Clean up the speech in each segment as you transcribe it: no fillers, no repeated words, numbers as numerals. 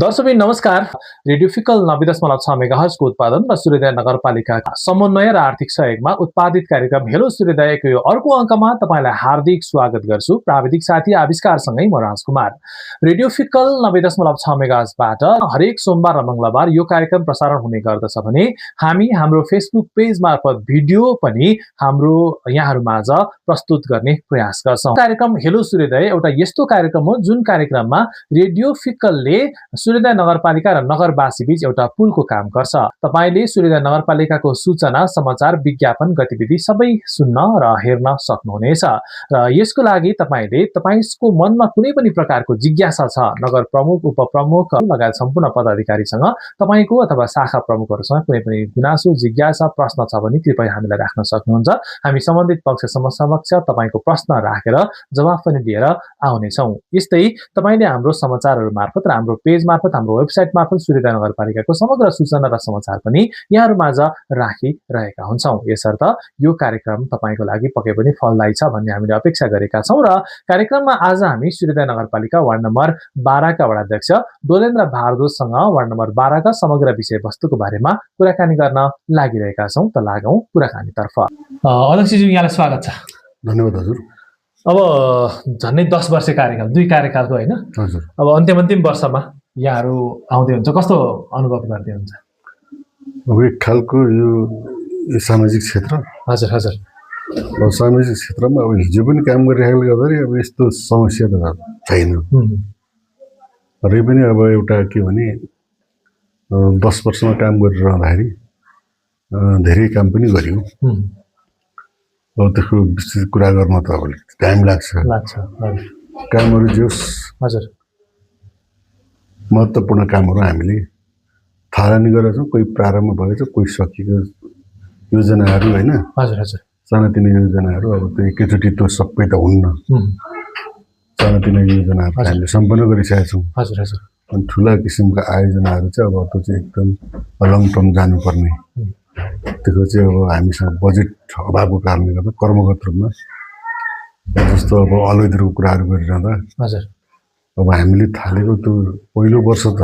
दर्शकबिन नमस्कार। Radio fickle 90.6 मेगाहर्जको उत्पादन र सूर्योदय नगरपालिकाका समन्वय र आर्थिक सहयोगमा उत्पादित कार्यक्रम हेलो सूर्योदयको यो अर्को अङ्कमा तपाईँलाई हार्दिक स्वागत गर्छु। प्राविधिक साथी आविष्कारसँगै म राजकुमार। रेडियो फिकल 90.6 मेगाहर्जबाट हरेक सोमबार र मङ्गलबार यो कार्यक्रम प्रसारण हुने गर्दछ भने हामी हाम्रो फेसबुक पेज मार्फत भिडियो पनि हाम्रो यहाँहरूमाझ प्रस्तुत गर्ने प्रयास गर्छौँ। कार्यक्रम हेलो सूर्योदय एउटा यस्तो कार्यक्रम हो जुन कार्यक्रममा रेडियो फिकलले सूर्योदय नगरपालिका र नगरवासी बीच एउटा पुलको काम गर्छ। तपाईले सूर्योदय नगरपालिकाको सूचना, समाचार, विज्ञापन, गतिविधि सबै सुन्न र हेर्न सक्नुहुनेछ। र यसको लागि तपाईको मनमा कुनै पनि प्रकारको जिज्ञासा छ, नगर प्रमुख, उपप्रमुख लगायत सम्पूर्ण पदाधिकारीसँग, तपाईको अथवा शाखा प्रमुखहरूसँग कुनै पनि गुनासो, जिज्ञासा, प्रश्न छ भने कृपया हामीलाई राख्न सक्नुहुन्छ। हामी सम्बन्धित पक्षसम्म समक्ष तपाईको प्रश्न राखेर जवाफ पनि दिएर आउनेछौँ। यस्तै तपाईले हाम्रो समाचारहरू मार्फत र हाम्रो पेज मार्फत, हाम्रो वेबसाइट मार्फत सूर्योदय नगरपालिकाको समग्र सूचना र समाचार पनि यहाँहरूमाझ राखिरहेका हुन्छौँ। यसर्थ यो कार्यक्रम तपाईको लागि पक्कै पनि फलदायी छ भन्ने हामीले अपेक्षा गरेका छौँ। र कार्यक्रममा आज हामी सूर्योदय नगरपालिका वार्ड नम्बर 12 का वडाध्यक्ष डोलेन्द्र भारद्वाजसँग वार्ड नम्बर 12 का समग्र विषयवस्तुको बारेमा कुराकानी गर्न लागिरहेका छौँ। त लागौँ कुराकानीतर्फ। अध्यक्षज्यू, यहाँलाई स्वागत छ। धन्यवाद हजुर। अब झन्डै 10 वर्ष कार्यकाल, 2 कार्यकालको होइन, अब अन्तिम वर्षमा यहाँहरू आउँदै हुन्छ, कस्तो अनुभव गर्दै हुन्छ? अब एक खालको यो सामाजिक क्षेत्र, हजुर हजुर, सामाजिक क्षेत्रमा अब हिजो पनि काम गरिरहेकोले गर्दाखेरि अब यस्तो समस्या त छैन। र पनि अब एउटा के भने 10 वर्षमा काम गरिरहँदाखेरि धेरै काम पनि गर्यो। अब त्यसको विस्तृत कुरा गर्न त अब टाइम लाग्छ। कामहरू जे होस्, हजुर, महत्त्वपूर्ण कामहरू हामीले थालनी गरेका छौँ। कोही प्रारम्भ भएको छ, कोही सकिएको योजनाहरू होइन। हजुर हजुर, सानातिना योजनाहरू अब त्यो एकैचोटि त्यो सबै त हुन्न। सानातिना योजनाहरू हामीले सम्पन्न गरिसकेका छौँ। हजुर हजुर, अनि ठुला किसिमका आयोजनाहरू चाहिँ अब त्यो चाहिँ एकदम लङ टर्म जानुपर्ने, त्यो चाहिँ अब हामीसँग बजेट अभावको कारणले गर्दा कर्मगत रूपमा जस्तो अब अलैदरको कुराहरू गरिरहँदा हजुर, अब हामीले थालेको त्यो पहिलो वर्ष त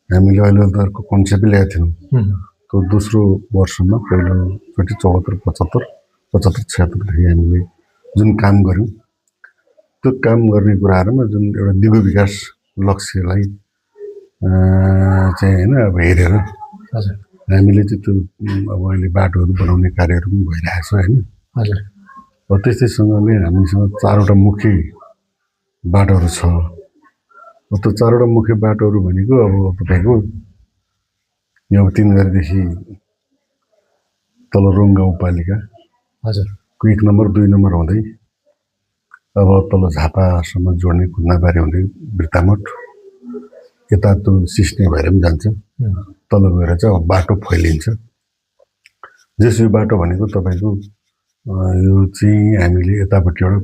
हामीले अलैदरको कन्सेप्ट ल्याएको थियौँ। त्यो दोस्रो वर्षमा पहिलोचोटि 74, 75, 76देखि हामीले जुन काम गऱ्यौँ, त्यो काम गर्ने कुराहरूमा जुन एउटा दिगो विकास लक्ष्यलाई चाहिँ होइन अब हेरेर हामीले चाहिँ त्यो अब अहिले बाटोहरू बनाउने कार्यहरू पनि भइरहेको छ होइन। अब त्यस्तैसँगले हामीसँग 4वटा मुख्य बाटोहरू छ। त्यो 4वटा मुख्य बाटोहरू भनेको अब तपाईँको यहाँ 3 गतेदेखि तल रोङ गाउँपालिका, हजुरको 1 नम्बर 2 नम्बर हुँदै अब तल झापासम्म जोड्ने कुद्नाबारी हुँदै बिर्तामठ यता त्यो सिस्ने भएर पनि जान्छ। तल गएर चाहिँ अब बाटो फैलिन्छ। जस यो बाटो भनेको तपाईँको यो चाहिँ हामीले यतापट्टिबाट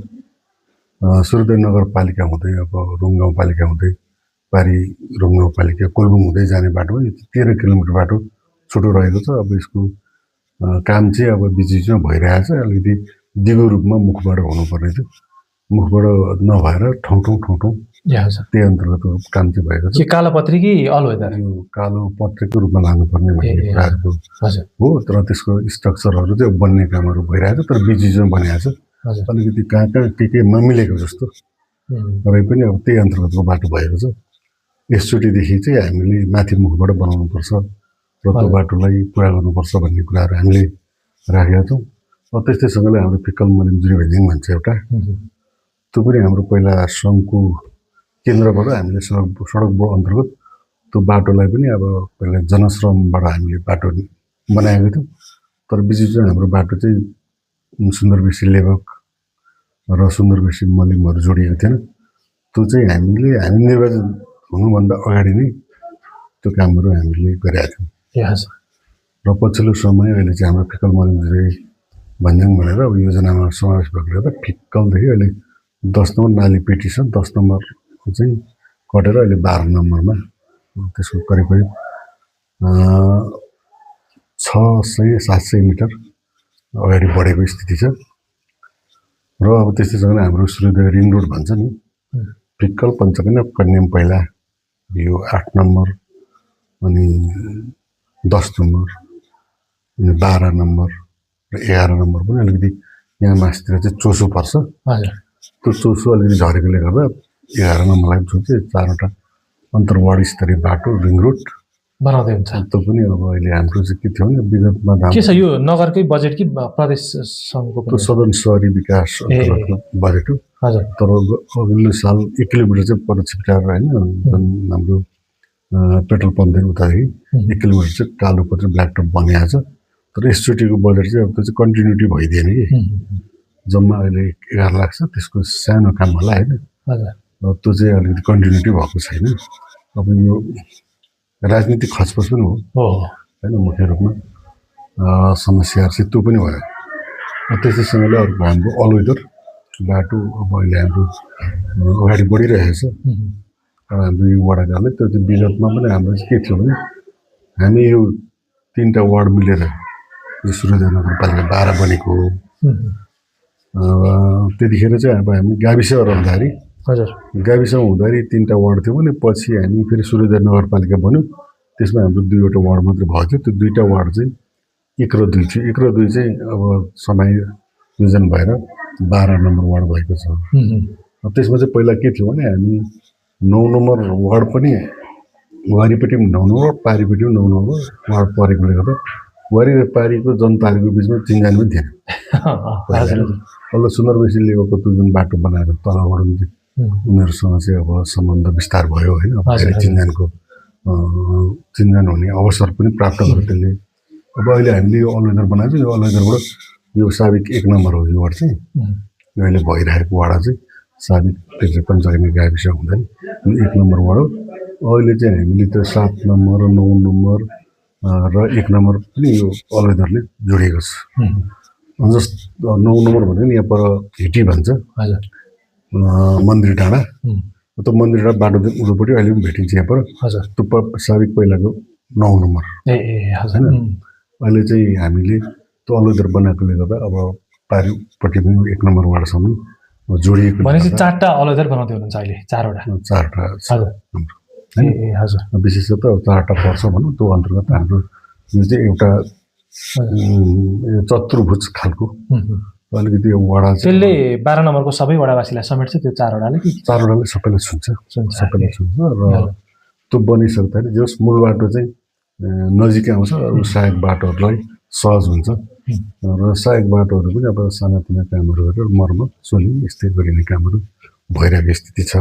सूर्योदय नगरपालिका हुँदै अब रोङ गाउँपालिका हुँदै पारी रोङ गाउँपालिका कोलबुङ हुँदै जाने बाटो हो। यो 13 किलोमिटर बाटो छोटो रहेको छ। अब यसको काम चाहिँ अब बिचमा भइरहेको छ। अलिकति दिगो रूपमा मुखबाट हुनुपर्ने थियो, मुखबाट नभएर ठाउँ त्यही अन्तर्गतको काम चाहिँ भएको छ। कालो पत्री कि अलवेदर? यो कालो पत्रीको रूपमा लानुपर्ने भन्ने कुराहरूको हो। तर त्यसको स्ट्रक्चरहरू चाहिँ बन्ने कामहरू भइरहेको छ। तर बिचमा बनिएको छ। अलिकति कहाँ के नमिलेको जस्तो र पनि अब त्यही अन्तर्गतको बाटो भएको छ। यसचोटिदेखि चाहिँ हामीले माथि मुखबाट बनाउनुपर्छ र त्यो बाटोलाई पुरा गर्नुपर्छ भन्ने कुराहरू हामीले राखेका छौँ। अब त्यस्तैसँगले हाम्रो फिक्कल मलिमजुरी भेजिङ भन्छ एउटा, त्यो पनि हाम्रो पहिला सङ्घको केन्द्रबाट हामीले सडक बोर्ड अन्तर्गत त्यो बाटोलाई पनि अब पहिला जनश्रमबाट हामीले बाटो बनाएको थियौँ। तर बिचमा हाम्रो बाटो चाहिँ सुन्दर बेसी लेबक र सुन्दर बेसी मलिमहरू जोडिएको थिएन। त्यो चाहिँ हामी निर्वाचन हुनुभन्दा अगाडि नै त्यो कामहरू हामीले गरेका थियौँ। र पछिल्लो समय अहिले चाहिँ हाम्रो फिक्कल मलिमजुरी भन्ज्याङ भनेर अब योजनामा समावेश भएकोले गर्दा फिक्कलदेखि अहिले 10 नम्बर नाली पेटी छ। 10 नम्बर चाहिँ कटेर अहिले 12 नम्बरमा त्यसको करिब 600-700 मिटर अगाडि बढेको स्थिति छ। र अब त्यस्तैसँगले हाम्रो सूर्योदय रिङ रोड भन्छ नि, फिक्कल, पञ्चकन्या, कन्याम पहिला यो 8 नम्बर अनि 10 नम्बर अनि 12 नम्बर र 11 नम्बर पनि अलिकति यहाँ मास्तिर चाहिँ चोसो पर्छ। हजुर त्यो चोसो अलिकति झरेकोले गर्दा 11 नम्बरलाई चाहिँ 4वटा अन्तर्वार्ड स्तरीय बाटो रिङ रोड बनाउँदै हुन्छ। त्यो पनि अब अहिले हाम्रो चाहिँ के थियो भने विगतमा के छ यो नगरकै बजेट कि प्रदेश सङ्घको त्यो सदन सहरी विकास अन्तर्गतको बजेट हो। हजुर तर अघिल्लो साल 1 किलोमिटर चाहिँ पर छिप्टाएर होइन जुन हाम्रो पेट्रोल पम्पदेखि उतादेखि 1 किलोमिटर चाहिँ कालो पत्र ब्ल्याक टप बनिएको छ। तर यसचोटिको बजेट चाहिँ अब त्यो चाहिँ कन्टिन्युटी भइदिएन कि जम्मा अहिले 11 लाख छ त्यसको सानो काम होला होइन। त्यो चाहिँ अलिकति कन्टिन्युटी भएको छैन। अब यो राजनीतिक खचपच पनि हो होइन मुख्य रूपमा समस्याहरू चाहिँ त्यो पनि भयो। त्यसैसँगले अर्को हाम्रो अलवेदर बाटो अब अहिले हाम्रो अगाडि बढिरहेको छ। अब हाम्रो यो वडाकाले त्यो चाहिँ विगतमा पनि हाम्रो चाहिँ के थियो भने हामी यो 3टा वार्ड मिलेर यो सूर्योदय नगरपालिका 12 बनेको हो। त्यतिखेर चाहिँ अब हामी गाविसमा रहँदाखेरि गाविसमा हुँदाखेरि 3टा वार्ड थियो भने पछि हामी फेरि सूर्योदय नगरपालिका बन्यो। त्यसमा हाम्रो 2वटा वार्ड मात्रै भएको थियो। त्यो 2टा वार्ड चाहिँ 1 र 2 थियो। 1 र 2 चाहिँ अब समायोजन भएर 12 नम्बर वार्ड भएको छ। त्यसमा चाहिँ पहिला के थियो भने हामी 9 नम्बर वार्ड पनि वारीपट्टि पनि 9 नम्बर पारीपट्टि पनि 9 नम्बर वार्ड परेकोले गर्दा वारी र पारीको जनताहरूको बिचमा चिन्जान पनि थिएन। अब सुन्दरबेसी लेभलको त्यो जुन बाटो बनाएर तलबाट उनीहरूसँग चाहिँ अब सम्बन्ध विस्तार भयो होइन। चिन्जान हुने अवसर पनि प्राप्त गर्यो त्यसले। अब अहिले हामीले यो अलवेदर बनाएको छ। यो अलवेदरबाट यो साबिक 1 नम्बर हो यो वार्ड चाहिँ। यो अहिले भइरहेको वाडा चाहिँ साबिक त्यसले पञ्चायत गाविस हुँदैन 1 नम्बर वार्ड हो। अहिले चाहिँ हामीले त्यो 7 नम्बर 9 नम्बर र 1 नम्बर पनि यो अलवेदरले जोडिएको छ। जस्ट 9 नम्बर भन्यो नि यहाँ पर हिटी भन्छ मन्दिर डाँडा। त्यो मन्दिर डाँडा बाटोदेखि उल्लोपट्टि अहिले पनि भेटिन्छ यहाँ पर। त्यो साबिक पहिलाको 9 नम्बर होइन। अहिले चाहिँ हामीले त्यो अलवेदर बनाएकोले गर्दा अब पारिपट्टि पनि 1 नम्बर वार्डसम्म जोडिएको। भनेपछि 4टा अलवेदर बनाउँदै हुनुहुन्छ अहिले? 4वटा विशेषतः 4टा पर्छ भनौँ। त्यो अन्तर्गत हाम्रो यो चाहिँ एउटा चतुर्भुज खालको अलिकति वडा त्यसले 12 नम्बरको सबै वडावासीलाई समेट्छ त्यो 4वटाले कि 4वटाले सबैलाई छुन्छ र त्यो बनिसक्दाखेरि जस मूल बाटो चाहिँ नजिकै आउँछ। सहायक बाटोहरूलाई सहज हुन्छ र सहायक बाटोहरू पनि अब सानातिना कामहरू गरेर मर्मत सोलिङ यस्तै गरिने कामहरू भइरहेको स्थिति छ।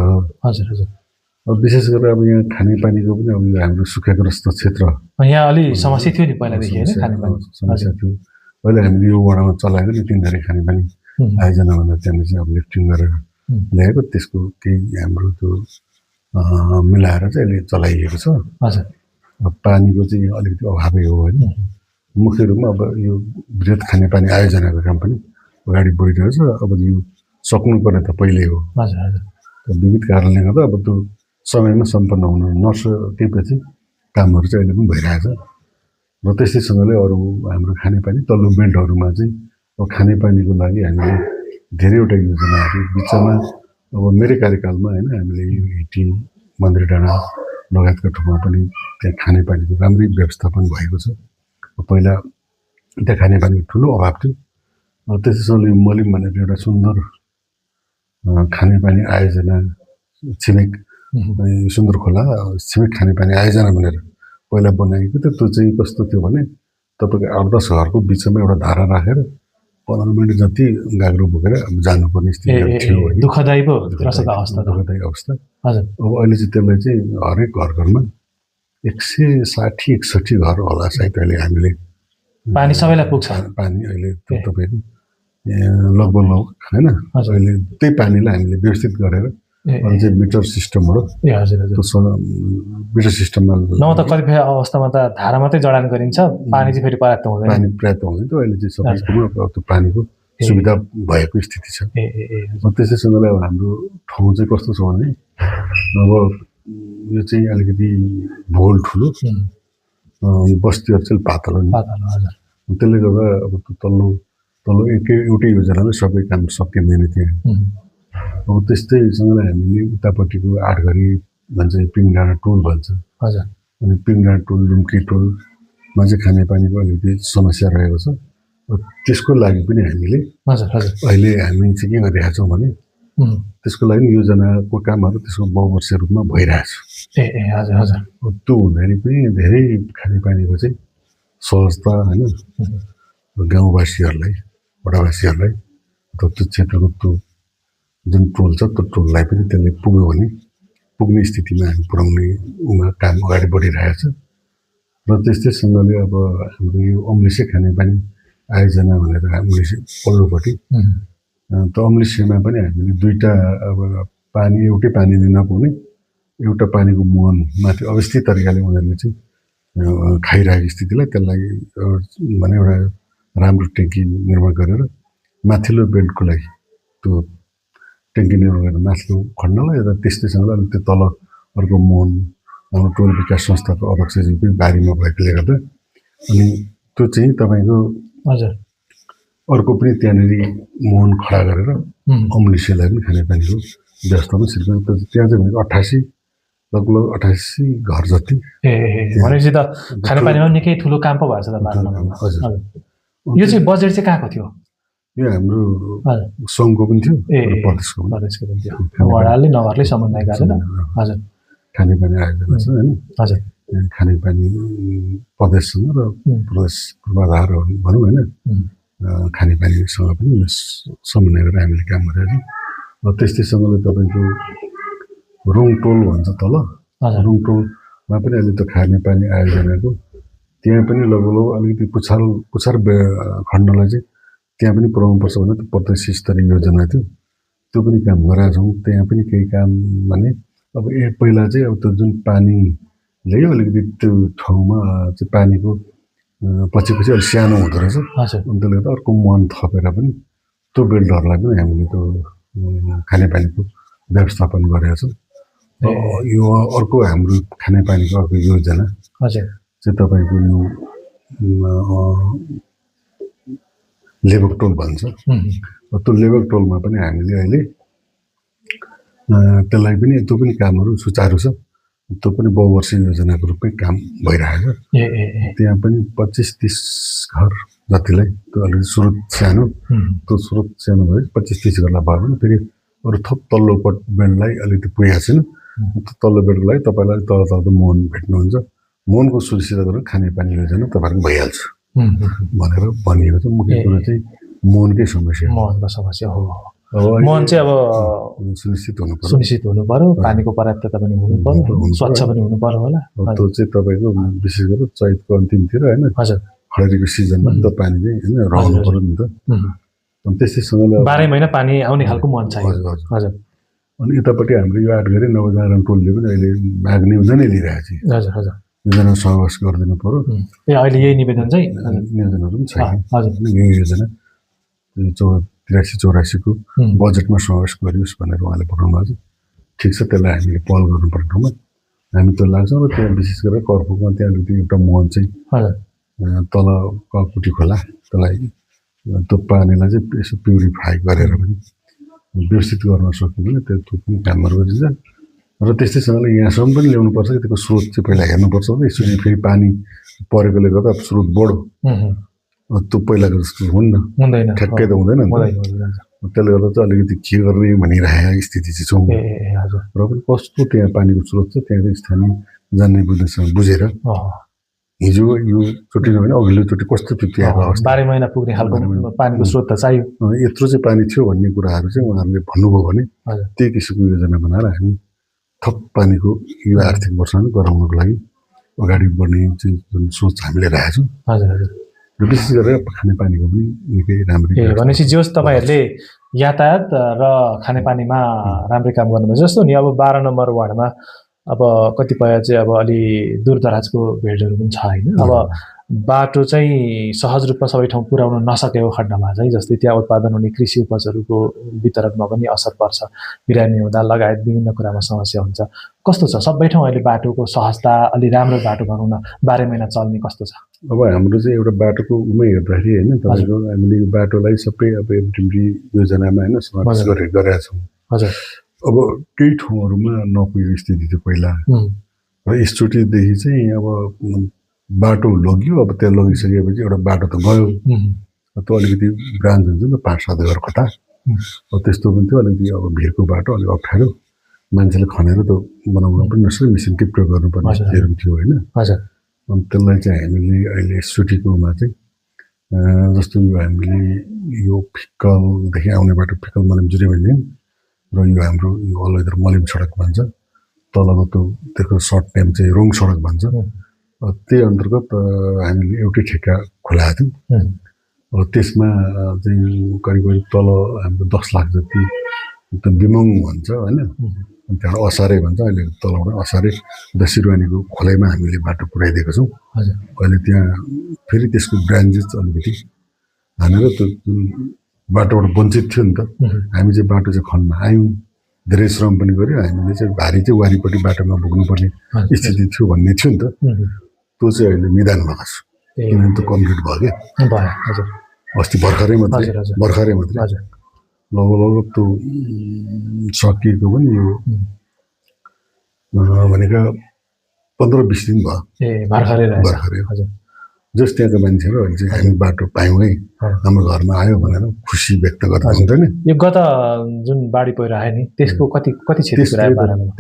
अब विशेष गरेर अब यहाँ खानेपानीको पनि अब हाम्रो सुख्याग्रस्त क्षेत्र यहाँ अलि समस्या थियो नि पहिलादेखि होइन खानेपानी समस्या थियो। अहिले हामीले यो वडामा चलाएको नि 3 थरी खानेपानी आयोजना भन्दा त्यहाँनिर चाहिँ अब लिफ्टिङ गरेर ल्याएको त्यसको केही हाम्रो त्यो मिलाएर चाहिँ अहिले चलाइएको छ। पानीको चाहिँ अलिकति अभावै हो होइन। मुख्य रूपमा अब यो वृहत खानेपानी आयोजनाको काम पनि अगाडि बढिरहेको छ। अब यो सक्नुपर्ने त पहिले हो। विविध कारणले गर्दा अब त्यो समयमा सम्पन्न हुन नसकेपछि कामहरू चाहिँ अहिले पनि भइरहेछ। र त्यस्तैसँगले अरू हाम्रो खानेपानी तल्लो बेल्टहरूमा चाहिँ अब खानेपानीको लागि हामीले धेरैवटा योजनाहरू बिचमा अब मेरै कार्यकालमा होइन हामीले यो हिटी मन्दिर डाँडा लगायतका ठाउँमा पनि त्यहाँ खानेपानीको राम्रै व्यवस्थापन भएको छ। पहिला त्यहाँ खानेपानीको ठुलो अभाव थियो। त्यसैसँगले मलिम भनेर एउटा सुन्दर खानेपानी आयोजना छिमेक सुन्दर खोला छिमेक खानेपानी आयोजना भनेर पहिला बनाएको थियो। त्यो चाहिँ कस्तो थियो भने तपाईँको 8-10 घरको बिचमा एउटा धारा राखेर 15 मिनट जति गाग्रो बोकेर जानुपर्ने स्थिति थियो। दुःखदायी अवस्था। अब अहिले चाहिँ त्यसलाई चाहिँ हरेक घरमा 160-161 घर होला सायद अहिले हामीले पानी सबैलाई पुग्छ। पानी अहिले तपाईँको लगभग होइन अहिले त्यही पानीलाई हामीले व्यवस्थित गरेर चाहिँ मिटर सिस्टमबाट मिटर सिस्टममा न त कतिपय अवस्थामा त धारा मात्रै जडान गरिन्छ पानी चाहिँ फेरि पर्याप्त हुँदैन। पानी पर्याप्त हुँदैन। त्यो अहिले चाहिँ सबैकोमा त्यो पानीको सुविधा भएको स्थिति छ। त्यसैसँगले अब हाम्रो ठाउँ चाहिँ कस्तो छ भने अब यो चाहिँ अलिकति भूगोल ठुलो बस्तीहरू चाहिँ पातलो त्यसले गर्दा अब तल्लो एउटै योजनाले सबै काम सकिँदैन त्यहाँ। अब त्यस्तैसँगले हामीले उतापट्टिको 8 घरी भन्छ पिङडाँडा टोल भन्छ हजुर अनि पिङडाँडा टोल लुम्की टोलमा चाहिँ खानेपानीको अलिकति समस्या रहेको छ त्यसको लागि पनि हामीले हजुर हजुर अहिले हामी चाहिँ के गरिरहेका छौँ भने त्यसको लागि योजनाको कामहरू त्यसको बहुवर्षीय रूपमा भइरहेछ ए ए हजुर हजुर त्यो हुँदाखेरि पनि धेरै खानेपानीको चाहिँ सहजता होइन गाउँवासीहरूलाई वडावासीहरूलाई अथवा त्यो क्षेत्रको त्यो जुन टोल छ त्यो टोललाई पनि त्यसले पुग्यो भने पुग्ने स्थितिमा हामी पुर्याउने काम अगाडि बढिरहेको छ र त्यस्तैसँगले अब हाम्रो यो अम्लिसे खानेपानी आयोजना भनेर अम्लिसे पल्लोपट्टि त्यो अम्लिसेमा पनि हामीले दुईवटा अब पानी एउटै पानीले नपुग्ने एउटा पानीको मुहान माथि अवस्थित तरिकाले उनीहरूले चाहिँ खाइरहेको स्थितिलाई त्यसलाई भने एउटा राम्रो ट्याङ्की निर्माण गरेर माथिल्लो बेल्टको लागि त्यो ट्याङ्की निर्माण गरेर माथिल्लो खण्डलाई र त्यस्तैसँग अलिक त्यो तल अर्को मुहान हाम्रो टोल विकास संस्थाको अध्यक्षजी पनि बारीमा भएकोले गर्दा अनि त्यो चाहिँ तपाईँको हजुर अर्को पनि त्यहाँनिर मुहान खडा गरेर अम्लिसेलाई पनि खानेपानीको व्यवस्थापन सिर्जना त्यहाँ चाहिँ भनेको 88 लगभग 88 घर जति ए भनेपछि त खानेपानीमा निकै ठुलो काम पो भएछ त हजुर यो चाहिँ बजेट चाहिँ कहाँको थियो यो हाम्रो सङ्घको पनि थियो र प्रदेशको पनि थियो वडाले नगरले समन्वय गरेर हजुर खानेपानी आयोजना छ होइन हजुर खानेपानी प्रदेशसँग र प्रदेश पूर्वाधार भनौँ होइन खानेपानीसँग पनि समन्वय गरेर हामीले काम गरेका छौँ र त्यस्तैसँगले तपाईँको रुङ टोल भन्छ तल रुङ टोलमा पनि अहिले त्यो खानेपानी आयोजनाको त्यहाँ पनि लगभग अलिकति पुछार खण्डलाई चाहिँ त्यहाँ पनि पुऱ्याउनुपर्छ भने त्यो प्रदेश स्तरीय योजना थियो त्यो पनि काम गरेका छौँ त्यहाँ पनि केही काम भने अब पहिला चाहिँ अब त्यो जुन पानी ल्यायो अलिकति त्यो ठाउँमा चाहिँ पानीको पछि अलिक सानो हुँदो रहेछ अनि त्यसले गर्दा अर्को मुहान थपेर पनि त्यो बिल्डरलाई पनि हामीले त्यो खानेपानीको व्यवस्थापन गरेका छौँ यो अर्को हाम्रो खानेपानीको अर्को योजना चाहिँ तपाईँको यो लेबक टोल भन्छ त्यो लेबक टोलमा पनि हामीले अहिले त्यसलाई पनि त्यो पनि कामहरू सुचारू छ त्यो पनि बहुवर्षीय योजनाको रूपमै काम भइरहेको छ त्यहाँ पनि 25-30 घर जतिलाई त्यो अलिकति स्रोत सानो त्यो स्रोत सानो भए 25-30 घरलाई भयो भने फेरि अरू थप तल्लो बेडलाई अलिकति पुगेको छैन त्यो तल्लो बेडको लागि तपाईँलाई तल तलको मुहान भेट्नुहुन्छ मुहानको सुनिश्चित गरेर खानेपानी योजना तपाईँहरूको भइहाल्छ भनेर भनिएको छ मुख्य कुरो चाहिँ मुहानकै समस्या हो मुहान चाहिँ अब सुनिश्चित हुनु पर्यो पानीको पर्याप्तता पनि हुनु पर्यो स्वच्छ पनि हुनु पर्यो होला त्यो चाहिँ तपाईँको विशेष गरेर चैतको अन्तिमतिर होइन खडेरीको सिजनमा त पानी चाहिँ होइन रहनु पर्यो नि त अनि त्यस्तैसँगले 12 महिना पानी आउने खालको मुहान चाहियो हजुर अनि यतापट्टि हाम्रो यो आठघरे नवजागरण टोलले पनि अहिले भाग नियोजनै लिइरहेको छ हजुर हजुर योजना सहवास गरिदिनु पर्यो अहिले यही निवेदन चाहिँ नियोजनहरू पनि छैन यो योजना 83-84 को बजेटमा समावेश गरियोस् भनेर उहाँले पठाउनु भएको छ ठिक छ त्यसलाई हामीले पहल गर्नुपर्ने ठाउँमा हामी त्यो लाग्छौँ र त्यहाँ विशेष गरेर कर्फुकमा त्यहाँ अलिकति एउटा मुहान चाहिँ तल कपुटी खोला त्यसलाई त्यो पानीलाई चाहिँ यसो प्युरिफाई गरेर पनि व्यवस्थित गर्न सक्यो भने त्यो पनि कामहरू गरिन्छ र त्यस्तैसँगले यहाँसम्म पनि ल्याउनुपर्छ कि त्यसको स्रोत चाहिँ पहिला हेर्नुपर्छ यसरी फेरि पानी परेकोले गर्दा स्रोत बढो त्यो पहिलाको जस्तो हुन्न ठ्याक्कै त हुँदैन त्यसले गर्दा चाहिँ अलिकति के गर्ने भनिरहेको स्थिति चाहिँ छौँ र पनि कस्तो त्यहाँ पानीको स्रोत छ त्यहाँको स्थानीय जान्ने बुझ्नेसँग बुझेर हिजो यो चोटि नभए अघिल्लो चोटि कस्तो थियो त्यहाँको अवस्था 12 महिना पुग्ने खालको पानीको स्रोत त चाहियो यत्रो चाहिँ पानी थियो भन्ने कुराहरू चाहिँ उहाँहरूले भन्नुभयो भने त्यही किसिमको योजना बनाएर हामी थप पानीको यो आर्थिक वर्षमा गराउनको लागि अगाडि बढ्ने चाहिँ जुन सोच हामीले राखेको छौँ र विशेष गरेर खानेपानीको पनि निकै राम्ररी भनेपछि जे होस् तपाईँहरूले यातायात र खानेपानीमा राम्रै काम गर्नुभयो जस्तो नि अब 12 नम्बर वार्डमा अब कतिपय चाहिँ अब अलि दूरदराजको भेटहरू पनि छ होइन अब बाटो चाहिँ सहज रूपमा सबै ठाउँ पुर्याउन नसकेको खण्डमा चाहिँ जस्तै त्यहाँ उत्पादन हुने कृषि उपजहरूको वितरणमा पनि असर पर्छ बिरामी हुँदा लगायत विभिन्न कुरामा समस्या हुन्छ कस्तो छ सबै ठाउँ अहिले बाटोको सहजता अलि राम्रो बाटो बनाउन 12 महिना चल्ने कस्तो छ अब हाम्रो चाहिँ एउटा बाटोको उमै हेर्दाखेरि होइन तपाईँको हामीले यो बाटोलाई सबै अब एमटिएमडी योजनामा होइन समावेश गरेका छौँ हजुर अब केही ठाउँहरूमा नपुगेको स्थिति थियो पहिला र यसचोटिदेखि चाहिँ अब बाटो लग्यो अब त्यहाँ लगिसकेपछि एउटा बाटो त गयो त्यो अलिकति ब्रान्च हुन्छ नि त 5-7 घर कता अब त्यस्तो पनि थियो अलिकति अब भिरको बाटो अलिक अप्ठ्यारो मान्छेले खनेर त बनाउन पनि नसक्ने मेसिनकै प्रयोग गर्नुपर्ने स्थितिहरू थियो होइन अनि त्यसलाई चाहिँ हामीले अहिले सुटिकोमा चाहिँ जस्तो यो हामीले यो फिक्कलदेखि आउने बाटो फिक्कल मलिम जुरेबेली र यो हाम्रो यो अलैदर मलिम सडक भन्छ तलको त्यसको सर्ट नेम चाहिँ रोङ सडक भन्छ त्यही अन्तर्गत हामीले एउटै ठेक्का खोलाएको थियौँ त्यसमा चाहिँ करिब तल हाम्रो 10 लाख जति त्यो बिमङ भन्छ होइन अनि त्यहाँबाट असारे भन्छ अहिले तलबाट असारे दसिरवानीको खोलाइमा हामीले बाटो पुऱ्याइदिएको छौँ अहिले त्यहाँ फेरि त्यसको ब्रान्चेस अलिकति हानेर त्यो जुन बाटोबाट वञ्चित थियो नि त हामी चाहिँ बाटो चाहिँ खन्न आयौँ धेरै श्रम पनि गऱ्यो हामीले चाहिँ भारी चाहिँ वारिपट्टि बाटोमा बोक्नुपर्ने स्थिति थियो भन्ने थियो नि त त्यो चाहिँ अहिले निदान भएको छ किनभने त्यो कम्प्लिट भयो क्या अस्ति भर्खरै मात्रै लगभग त्यो सकिएको पनि यो भनेको 15-20 दिन भयो भर्खरै जस त्यहाँको मान्छेहरू अहिले चाहिँ हामी बाटो पायौँ है हाम्रो घरमा आयो भनेर खुसी व्यक्त गर्दा हुन्छ नि यो गत जुन बाढी पहिरो आयो नि त्यसको कति क्षति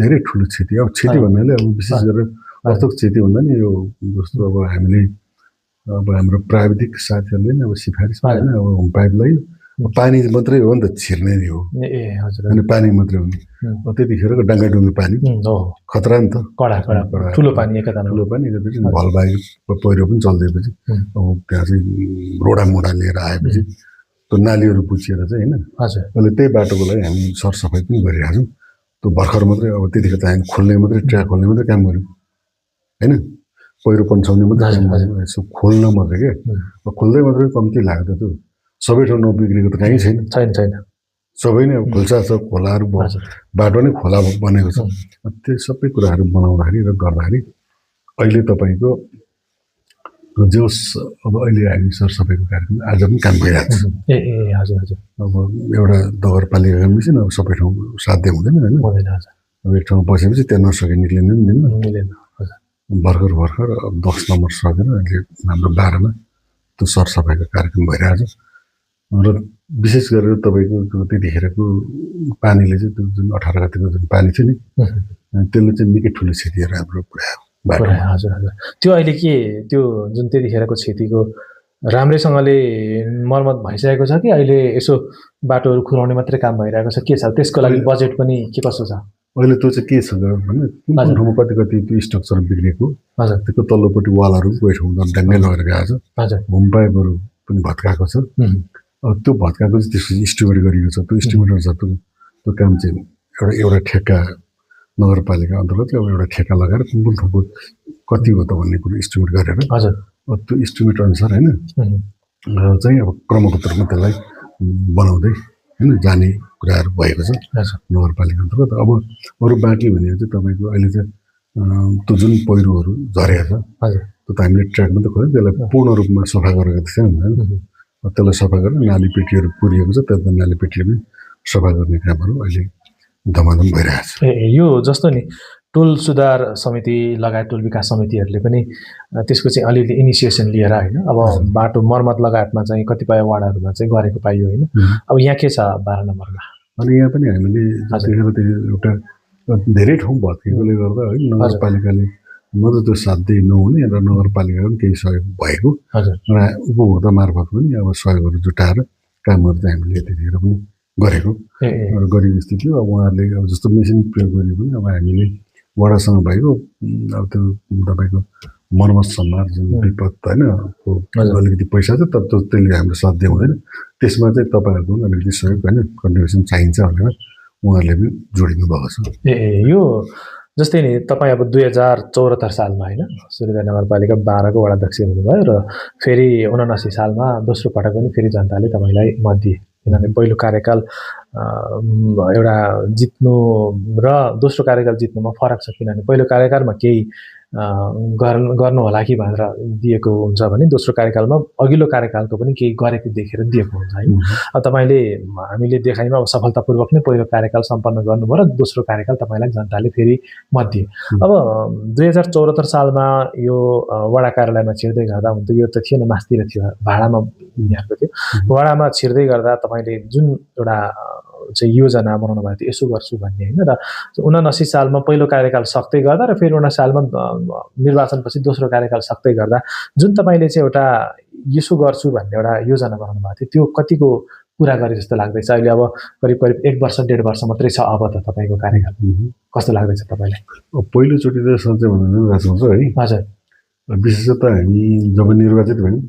धेरै ठुलो क्षति अब क्षति भन्नाले अब विशेष गरेर अर्थक क्षति भन्दा नि यो जस्तो अब हामीले अब हाम्रो प्राविधिक साथीहरूले नि अब सिफारिस होइन अब होम पाइपलाई पानी मात्रै हो नि त छिर्ने नि हो अनि पानी मात्रै हो नि त्यतिखेरको डाङ्गाडुङ्गी पानी खतरा नि त ठुलो पानी एकतामा भलबाई पहिरो पनि चल्दिएपछि अब त्यहाँ चाहिँ रोडामोडा लिएर आएपछि त्यो नालीहरू पुछिएर चाहिँ होइन अहिले त्यही बाटोको लागि हामी सरसफाइ पनि गरिरहेको छौँ त्यो भर्खर मात्रै अब त्यतिखेर त हामी खोल्ने मात्रै ट्र्याक खोल्ने मात्रै काम गऱ्यौँ होइन पहिरो पन्साउने मात्रै काम गऱ्यौँ यसो खोल्न मात्रै क्या खोल्दै मात्रै कम्ती लाग्दो त्यो सबै ठाउँ नबिग्रेको त कहीँ छैन सबै नै अब खोल्सा छ खोलाहरू बाटो नै खोला बनेको छ त्यो सबै कुराहरू बनाउँदाखेरि र गर्दाखेरि अहिले तपाईँको जोस् अब अहिले हामी सरसफाइको कार्यक्रम आज पनि काम भइरहेको छ अब एउटा नगरपालिकाको मिसिन अब सबै ठाउँ साध्य हुँदैन होइन अब एक ठाउँ बसेपछि त्यहाँ नसके निक्लिनु पनि दिन्न भर्खर 10 नम्बर सकेर अहिले हाम्रो 12मा त्यो सरसफाइको कार्यक्रम भइरहेको छ र विशेष गरेर तपाईँको त्यतिखेरको पानीले चाहिँ त्यो जुन 18 गतिको जुन पानी थियो नि त्यसले चाहिँ निकै ठुलो क्षतिहरू हाम्रो पुऱ्यायो हजुर त्यो अहिले के त्यो जुन त्यतिखेरको क्षतिको राम्रैसँगले मर्मत भइसकेको छ कि अहिले यसो बाटोहरू खुलाउने मात्रै काम भइरहेको छ के छ त्यसको लागि बजेट पनि के कसो छ अहिले त्यो चाहिँ के छ भने कुन ठाउँमा कति त्यो स्ट्रक्चर बिग्रेको त्यसको तल्लोपट्टि वालहरू कोही ठाउँमा ड्याङ्गै लगेर गएको छ होम पाइपहरू पनि भत्काएको छ त्यो भत्काएको चाहिँ त्यसको इस्टिमेट गरिएको छ त्यो इस्टिमेटर छ त्यो काम चाहिँ एउटा ठेक्का नगरपालिका अन्तर्गत अब एउटा ठेक्का लगाएर कुन ठाउँको कति हो त भन्ने कुरो इस्टिमेट गरेर त्यो इस्टिमेट अनुसार होइन चाहिँ अब क्रमगत रूपमा त्यसलाई बनाउँदै होइन जाने कुराहरू भएको छ नगरपालिका अन्तर्गत अब अरू बाँकी भनेको चाहिँ तपाईँको अहिले चाहिँ त्यो जुन पहिरोहरू झरेको छ त्यो त हामीले ट्र्याक मात्रै खोल्यो त्यसलाई पूर्ण रूपमा सफा गरेको थिएन त्यसलाई सफा गरेर नाली पेटीहरू पुरिएको छ त्यो नाली पेटीहरू सफा गर्ने कामहरू अहिले धमाधम भइरहेको छ यो जस्तो नि टोल सुधार समिति लगायत टोल विकास समितिहरूले पनि त्यसको चाहिँ अलिअलि इनिसिएसन लिएर होइन अब बाटो मर्मत लगायतमा चाहिँ कतिपय वार्डहरूमा चाहिँ गरेको पाइयो होइन अब यहाँ के छ 12 नम्बरमा अनि यहाँ पनि हामीले एउटा धेरै ठाउँ भत्केकोले गर्दा है नगरपालिकाले मात्रै त्यो साध्य नहुने र नगरपालिकाको पनि केही सहयोग भएको र उपभोक्ता मार्फत पनि अब सहयोगहरू जुटाएर कामहरू चाहिँ हामीले त्यतिखेर पनि गरेको र गरेको स्थिति अब उहाँहरूले अब जस्तो मेसिन प्रयोग गरे पनि अब हामीले वडासँग भएको अब त्यो तपाईँको मर्मत सम्हार जुन विपद होइन अलिकति पैसा छ तर त्यसले हाम्रो साध्य हुँदैन त्यसमा चाहिँ तपाईँहरूको पनि अलिकति सहयोग होइन कन्ट्रिब्युसन चाहिन्छ भनेर उहाँहरूले पनि जोडिनु भएको छ यो जस्तै नि तपाईँ अब 2074 सालमा होइन सूर्यदय नगरपालिका 12को वडाध्यक्ष हुनुभयो र फेरि 79 सालमा दोस्रो पटक पनि फेरि जनताले तपाईँलाई मत दिए किनभने पहिलो कार्यकाल एउटा जित्नु र दोस्रो कार्यकाल जित्नुमा फरक छ किनभने पहिलो कार्यकालमा केही गर्नु होला कि भनेर दिएको हुन्छ भने दोस्रो कार्यकालमा अघिल्लो कार्यकालको पनि केही गरेको देखेर दिएको हुन्छ होइन। अब तपाईँले हामीले देखाइमा अब सफलतापूर्वक नै पहिलो कार्यकाल सम्पन्न गर्नुभयो र दोस्रो कार्यकाल तपाईँलाई जनताले फेरि मत दिए। अब 2074 सालमा यो वडा कार्यालयमा छिर्दै गर्दा हुन त यो त थिएन, मास्तिर थियो, भाडामा यहाँको थियो। वडामा छिर्दै गर्दा तपाईँले जुन एउटा चाहिँ योजना बनाउनु भएको थियो यसो गर्छु भन्ने होइन, र 79 सालमा पहिलो कार्यकाल सक्दै गर्दा र फेरि 79 सालमा निर्वाचनपछि दोस्रो कार्यकाल सक्दै गर्दा जुन तपाईँले चाहिँ एउटा यसो गर्छु भन्ने एउटा योजना बनाउनु भएको थियो त्यो कतिको पुरा गरे जस्तो लाग्दैछ अहिले? अब करिब 1 वर्ष 1.5 वर्ष मात्रै छ अब त तपाईँको कार्यकाल, कस्तो लाग्दैछ तपाईँलाई? पहिलोचोटि त सधैँ भन्दा निर्वाचन हुन्छ है। हजुर, विशेषतः हामी जब निर्वाचित भयौँ,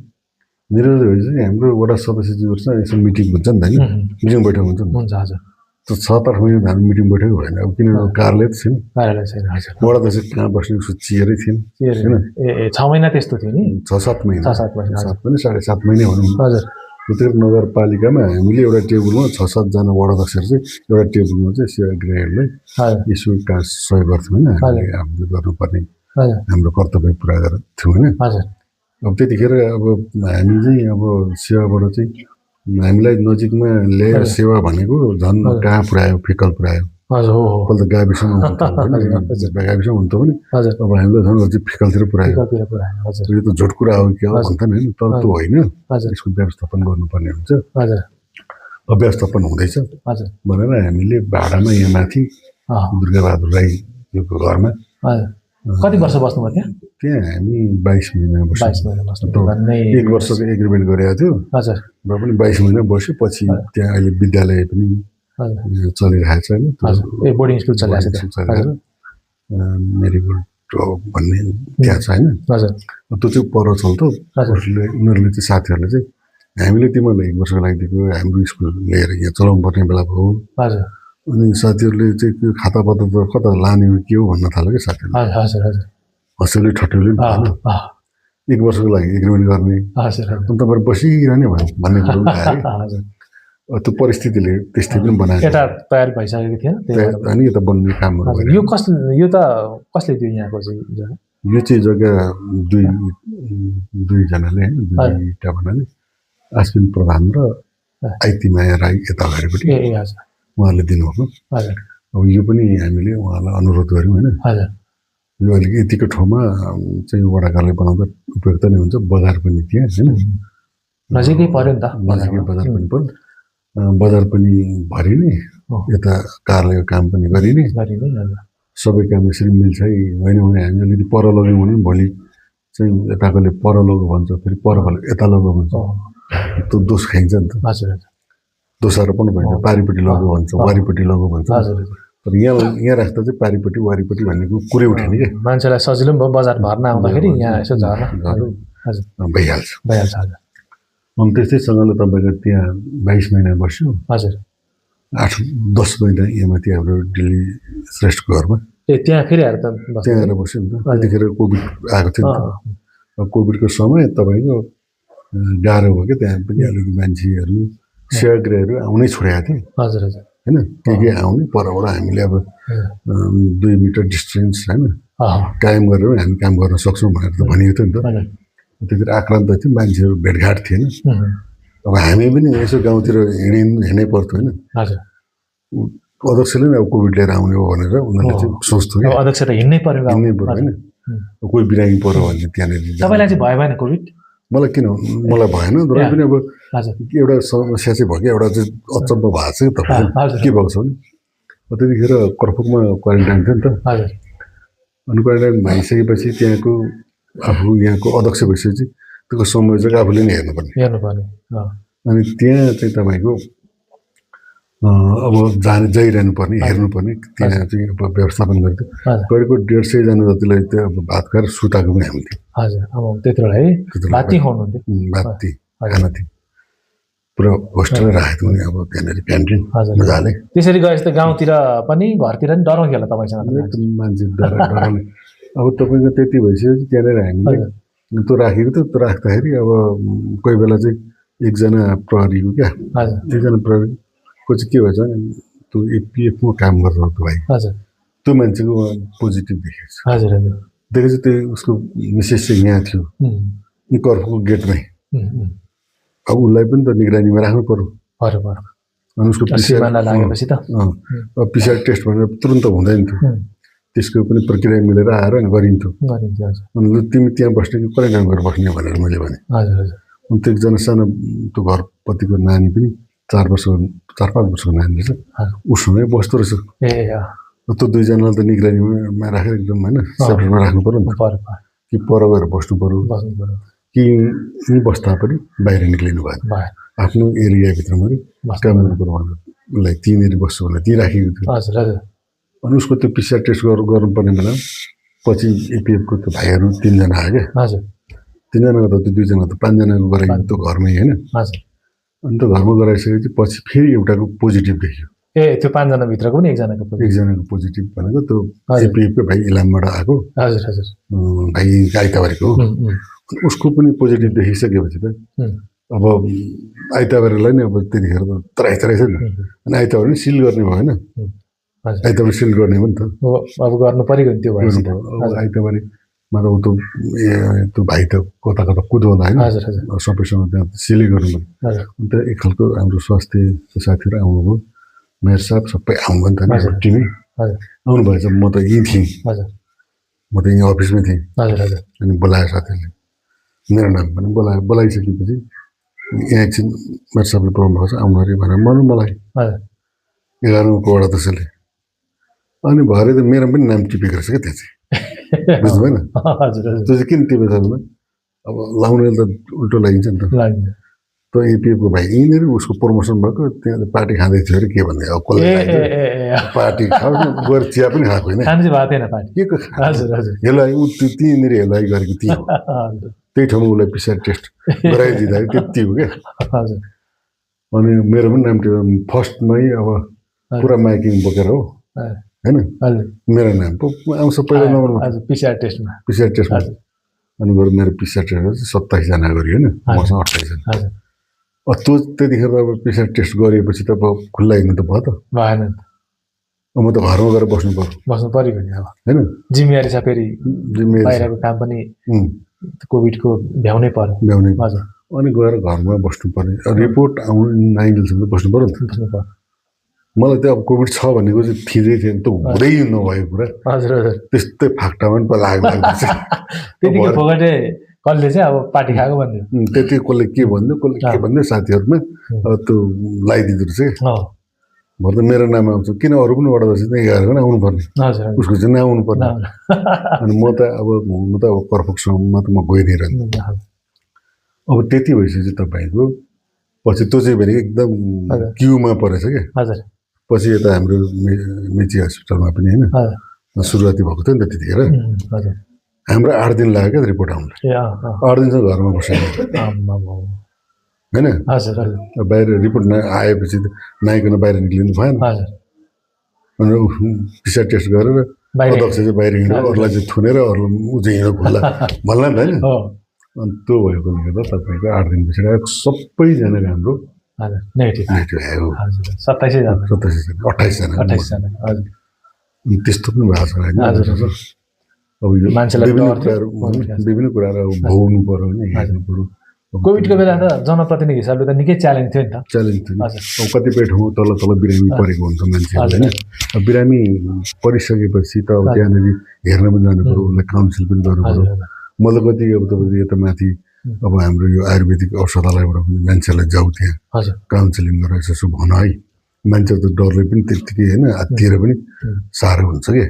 निर्वाचित भएपछि हाम्रो वडा सदस्यज्यूहरूसँग यसो मिटिङ हुन्छ नि त होइन, मिटिङ बैठक हुन्छ नि। हुन्छ हजुर। त्यो 7-8 महिना हामी मिटिङ बैठक भएन, अब किन कार्यालय त छैन, कार्यालय छैन। हजुर, वडा अध्यक्ष कहाँ बस्ने उसको चेयरै थिएन होइन। 6 महिना त्यस्तो थियो नि, 6-7 महिना, 6-7 महिना, 7 महिना 7.5 महिना भनौँ। हजुर। प्रत्येक नगरपालिकामा हामीले एउटा टेबलमा 6-7 जना वडा अध्यक्षहरू चाहिँ एउटा टेबलमा चाहिँ सेवाग्राहीहरूलाई यसो सहयोग गर्थ्यौँ होइन। हामीले गर्नुपर्ने हाम्रो कर्तव्य पुरा गर्थ्यौँ होइन। अब त्यतिखेर अब हामी चाहिँ अब सेवाबाट चाहिँ हामीलाई नजिकमा ल्याएर सेवा भनेको झन् कहाँ पुऱ्यायो, फिकल पुऱ्यायो। पहिला त गाविसमा गाविसमा हुन्थ्यो भने अब हामीलाई झन् अझै फिकलतिर पुऱ्यायो। यो त झुट कुरा हो कि हो भन्थ्यो नि, तर त्यो होइन, यसको व्यवस्थापन गर्नुपर्ने हुन्छ। अव्यवस्थापन हुँदैछ भनेर हामीले भाडामा यहाँ माथि दुर्गाबहादुर राईको घरमा कति वर्ष बस्नुभयो त्यहाँ? त्यहाँ हामी 22 महिना बस्यौँ। 1 वर्षको एग्रिमेन्ट गरेको थियो र पनि 22 महिना बस्यो। पछि त्यहाँ अहिले विद्यालय पनि चलिरहेको छ होइन, बोर्डिङ स्कुल चलिरहेको छ, मेरीगोल्ड भन्ने त्यहाँ छ होइन। त्यो चाहिँ पर चल्थ्यो। उनीहरूले चाहिँ साथीहरूले चाहिँ हामीले तिमीहरूलाई 1 वर्षको लागि दिएको, हाम्रो स्कुल लिएर यहाँ चलाउनु पर्ने बेला भयो। अनि साथीहरूले चाहिँ त्यो खाता पत्र त कता लाने हो के हो भन्न थाल्यो क्या साथीहरूले। हँसैले ठट्टैले 1 वर्षको लागि एग्रिमेन्ट गर्ने, तपाईँहरू बसिरहने भन्ने कुरो आयो। त्यो परिस्थितिले त्यस्तै पनि बनायो। यता तयार भइसकेको थिएन अनि यता बन्ने कामहरू गरे। यो त कसले दियो यहाँको चाहिँ जग्गा? यो चाहिँ जग्गा दुईजनाले होइन, दुईवटा भन्नाले आश्विन प्रधान र आइतीमाया राई यता अगाडिपट्टि उहाँहरूले दिनुभएको। अब यो पनि हामीले उहाँलाई अनुरोध गऱ्यौँ होइन। यो अलिक यतिको ठाउँमा चाहिँ वडा कार्यालय बनाउँदा उपयुक्त नै हुन्छ, बजार पनि त्यहाँ होइन, नजिकै पऱ्यो नि त, नजिकै बजार पनि पऱ्यो, बजार पनि भरिने, यता कार्यालयको काम पनि गरिने, सबै काम यसरी मिल्छ है। होइन भने हामी अलिकति पर लग्यौँ भने भोलि चाहिँ यताकोले पर लगो भन्छ, फेरि परकोले यता लगो भन्छ, त्यो दोष खाइन्छ नि त। दोषारोपण भएन, पारिपट्टि लगो भन्छ, वारिपट्टि लगो भन्छ। तर यहाँ राख्दा चाहिँ पारिपट्टि वारिपट्टि भन्नेको कुरै उठेन क्या, मान्छेलाई सजिलो पनि भयो। बजार भर्न आउँदाखेरि यहाँ यसो झर्न भइहाल्छ। अनि त्यस्तैसँगले तपाईँको त्यहाँ 22 महिना बस्यो। 8-10 महिना यहाँ माथि हाम्रो दिल्ली श्रेष्ठको घरमा त्यहाँ फेरि आएर त्यहाँ आएर बस्यो नि त। त्यतिखेर कोभिड आएको थियो नि त। कोभिडको समय तपाईँको गाह्रो भयो क्या, त्यहाँ पनि अलिकति मान्छेहरू सेवाग्राहीहरू आउनै छोडेका थिए होइन। के आउने परबाट हामीले अब 2 मिटर डिस्टेन्स होइन कायम गरेर हामी काम गर्न सक्छौँ भनेर त भनिएको थियो नि त। त्यतिखेर आक्रान्त थियो, मान्छेहरू भेटघाट थिएन। अब हामी पनि यसो गाउँतिर हिँड्नै पर्थ्यो होइन। अध्यक्षले नै अब कोभिड लिएर आउने हो भनेर उनीहरूले चाहिँ सोच्थ्यो कि अध्यक्ष त हिँड्नै पर्यो होइन, कोही बिरामी पऱ्यो भने त्यहाँनिर। तपाईँलाई चाहिँ भयो भएन कोभिड? मलाई किन मलाई भएन, तर पनि अब एउटा समस्या चाहिँ भयो कि, एउटा चाहिँ अचम्म भएको छ कि तपाईँ के भएको छ भने त्यतिखेर कर्फुकमा क्वारेन्टाइन थियो नि त। अनि क्वारेन्टाइन भइसकेपछि त्यहाँको आफू यहाँको अध्यक्ष भइसकेपछि त्यो संयोजक आफूले नै हेर्नुपर्ने। अनि त्यहाँ चाहिँ तपाईँको अब जाइरहनु पर्ने, हेर्नुपर्ने, त्यहाँ चाहिँ अब व्यवस्थापन गर्थ्यो। करिब 150 जना जतिलाई त्यो अब भात खाएर सुताएको पनि हामी थियौँ। त्यत्रो है बाती खाना थियो, पुरा होस्टेल राखेको थियो नि। अब त्यहाँनिर क्यान्टिन मजाले। त्यसरी गएपछि त गाउँतिर पनि घरतिर पनि डराउँथ्यो होला तपाईँसँग? मान्छे डराउने। अब तपाईँको त्यति भइसकेपछि त्यहाँनिर हामीले त्यो राखेको थियो। त्यो राख्दाखेरि अब कोही बेला चाहिँ एकजना प्रहरीको क्या, एकजना प्रहरीको चाहिँ के भएछ भने त्यो एपिएफमा काम गर्छ त्यो भाइ, त्यो मान्छेको पोजिटिभ देखेको छ। देखेपछि त्यो उसको मिसेस चाहिँ यहाँ थियो यी कर्फको गेटमै अब उसलाई पनि त निगरानीमा राख्नु पर्यो अनि उसको पिसिआर टेस्ट भनेर तुरन्त हुँदैन थियो त्यसको पनि प्रक्रिया मिलेर आएर अनि गरिन्थ्यो अनि लु तिमी त्यहाँ बस्ने कि क्वारेन्टाइन गरेर बस्ने भनेर मैले भने अनि त्यो एकजना सानो त्यो घरपतिको नानी पनि 4-5 वर्षको नानी रहेछ उसँगै बस्दो रहेछ त्यो दुईजनालाई त निगरानीमा राखेर एकदम होइन सेपरेटमा राख्नु पर्यो नि कि पर गएर बस्नु पर्यो कि यहीँ बस्दा पनि बाहिर निक्लिनु भएन आफ्नो एरियाभित्रमा काम गर्नु पर्यो भनेर उसलाई त्यहीँनिर बस्छु भनेर त्यहीँ राखेको थियो अनि उसको त्यो पिसिआर टेस्ट गर्नुपर्ने बेला पछि एपिएफको त्यो भाइहरू 3 जना आयो क्या 3 जनाको त त्यो 2 जना त 5 जनाको गराइयो त्यो घरमै होइन अनि त्यो घरमा गराइसकेपछि पछि फेरि एउटाको पोजिटिभ देखियो त्यो 5 जना भित्रको पनि एकजनाको पोजिटिभ भनेको त्यो एपिएफको भाइ इलामबाट आएको भाइ आइतबारको उसको पनि पोजिटिभ देखिसकेपछि त अब आइतबारलाई नि अब त्यतिखेर त तराई छ नि अनि आइतबार पनि सिल गर्ने भएन आइतबार सिल गर्ने पनि त अब गर्नु पर्यो नि त्यो आइतबारमा त त्यो भाइ त कता कुदाउँदा होइन सबैसँग त्यहाँ सिलै गर्नु पर्यो अन्त एक खालको हाम्रो स्वास्थ्य साथीहरू आउनुभयो मेयर साहब सबै आउनुभयो नि त टिमै आउनु भएछ म त यहीँ थिएँ म त यहीँ अफिसमै थिएँ अनि बोलायो साथीहरूले मेरो नाम पनि बोलाइसकेपछि यहाँ एकछिन मेयर साहबले बोलाउनु भएको छ आउनु अरे भनेर मलाई 11 वडा त्यसैले अनि भरे त मेरो पनि नाम टिपेको रहेछ क्या त्यहाँ चाहिँ बुझ्नु भएन त्यो चाहिँ किन टिपेको छ भने अब लाउनेले त उल्टो लागिन्छ नि त त्यो एपिएफको भाइ यहीँनिर उसको प्रमोसन भएको त्यहाँ पार्टी खाँदै थियो अरे के भन्ने अब कसलाई पार्टी खाओ गएर चिया पनि खाएको होइन के को हेलाइ ऊ त्यहीँनिर हेलाइ गरेको त्यही हो त्यही ठाउँमा उसलाई पिसिआर टेस्ट गराइदिँदाखेरि त्यति हो क्या अनि मेरो पनि नाम टिपेर फर्स्टमै अब पुरा माइकिङ बोकेर हो होइन मेरो नाम पो आउँछ पहिलो नम्बरमा पिसिआर टेस्टमा अनि गएर मेरो पिसिआर टेस्ट 27 जना गऱ्यो होइन मसँग 28 जना त्यो त्यतिखेर अब पिसिआर टेस्ट गरेपछि त अब खुल्ला हिँड्नु त भयो त भएन म त घरमा गएर बस्नु पर्यो नि अब होइन जिम्मेवारी छ फेरि बाहिरको काम पनि कोभिडको भ्याउनै पर्यो अनि गएर घरमा बस्नु पर्यो रिपोर्ट आउनु 9 दिनसम्म बस्नु पर्यो नि त मलाई त अब कोभिड छ भनेको चाहिँ थिँदै थियो नि त हुँदै नभएको कुरा त्यस्तै फाक्टामा पनि लाग्छ त्यतिको फोकटे कसले चाहिँ अब पार्टी खाएको भन्यो त्यति कसले के भन्यो साथीहरूमा त्यो लगाइदिँदो रहेछ भरे त मेरो नाम आउँछ किन अरू पनि वडा अध्यक्ष चाहिँ 11 पनि आउनु पर्ने उसको चाहिँ नआउनु पर्ने अनि म त अब कर्फोकसम्म त म गइ नै रहन्छु अब त्यति भइसकेपछि तपाईँको पछि त्यो चाहिँ भने एकदम क्युमा परेछ क्या पछि यता हाम्रो मेची हस्पिटलमा पनि होइन सुरुवाती भएको थियो नि त त्यतिखेर हाम्रो 8 दिन लाग्यो क्या रिपोर्ट आउनुलाई 8 दिनसम्म घरमा बसेको होइन बाहिर रिपोर्ट आएपछि नआइकन बाहिर निक्लिनु भएन अनि पिसिआर टेस्ट गरेर अध्यक्ष चाहिँ बाहिर हिँड्यो अरूलाई चाहिँ थुनेर अरू ऊ चाहिँ हिँड्यो भन्ला नि त होइन अनि त्यो भएकोले गर्दा तपाईँको 8 दिन पछाडि सबैजनाको हाम्रो नेगेटिभ आयो 27 जना 28 जना त्यस्तो पनि भएको छ होइन अब यो विभिन्न कुराहरू भोग्नु पर्यो होइन हेर्नु पर्यो कोभिडको बेला त जनप्रतिनिधि हिसाबले त निकै च्यालेन्ज थियो नि त अब कतिपय ठाउँ तल बिरामी परेको हुन्छ मान्छेहरू होइन बिरामी परिसकेपछि त अब त्यहाँनिर हेर्न पनि जानु पर्यो उसलाई काउन्सिल पनि गर्नु पर्यो मलाई कति अब तपाईँको यता माथि अब हाम्रो यो आयुर्वेदिक औषधालयबाट पनि मान्छेलाई जाऊ त्यहाँ काउन्सिलिङ गरेर यसो भन है मान्छे त डरले पनि त्यत्तिकै होइन आत्तिएर पनि साह्रो हुन्छ कि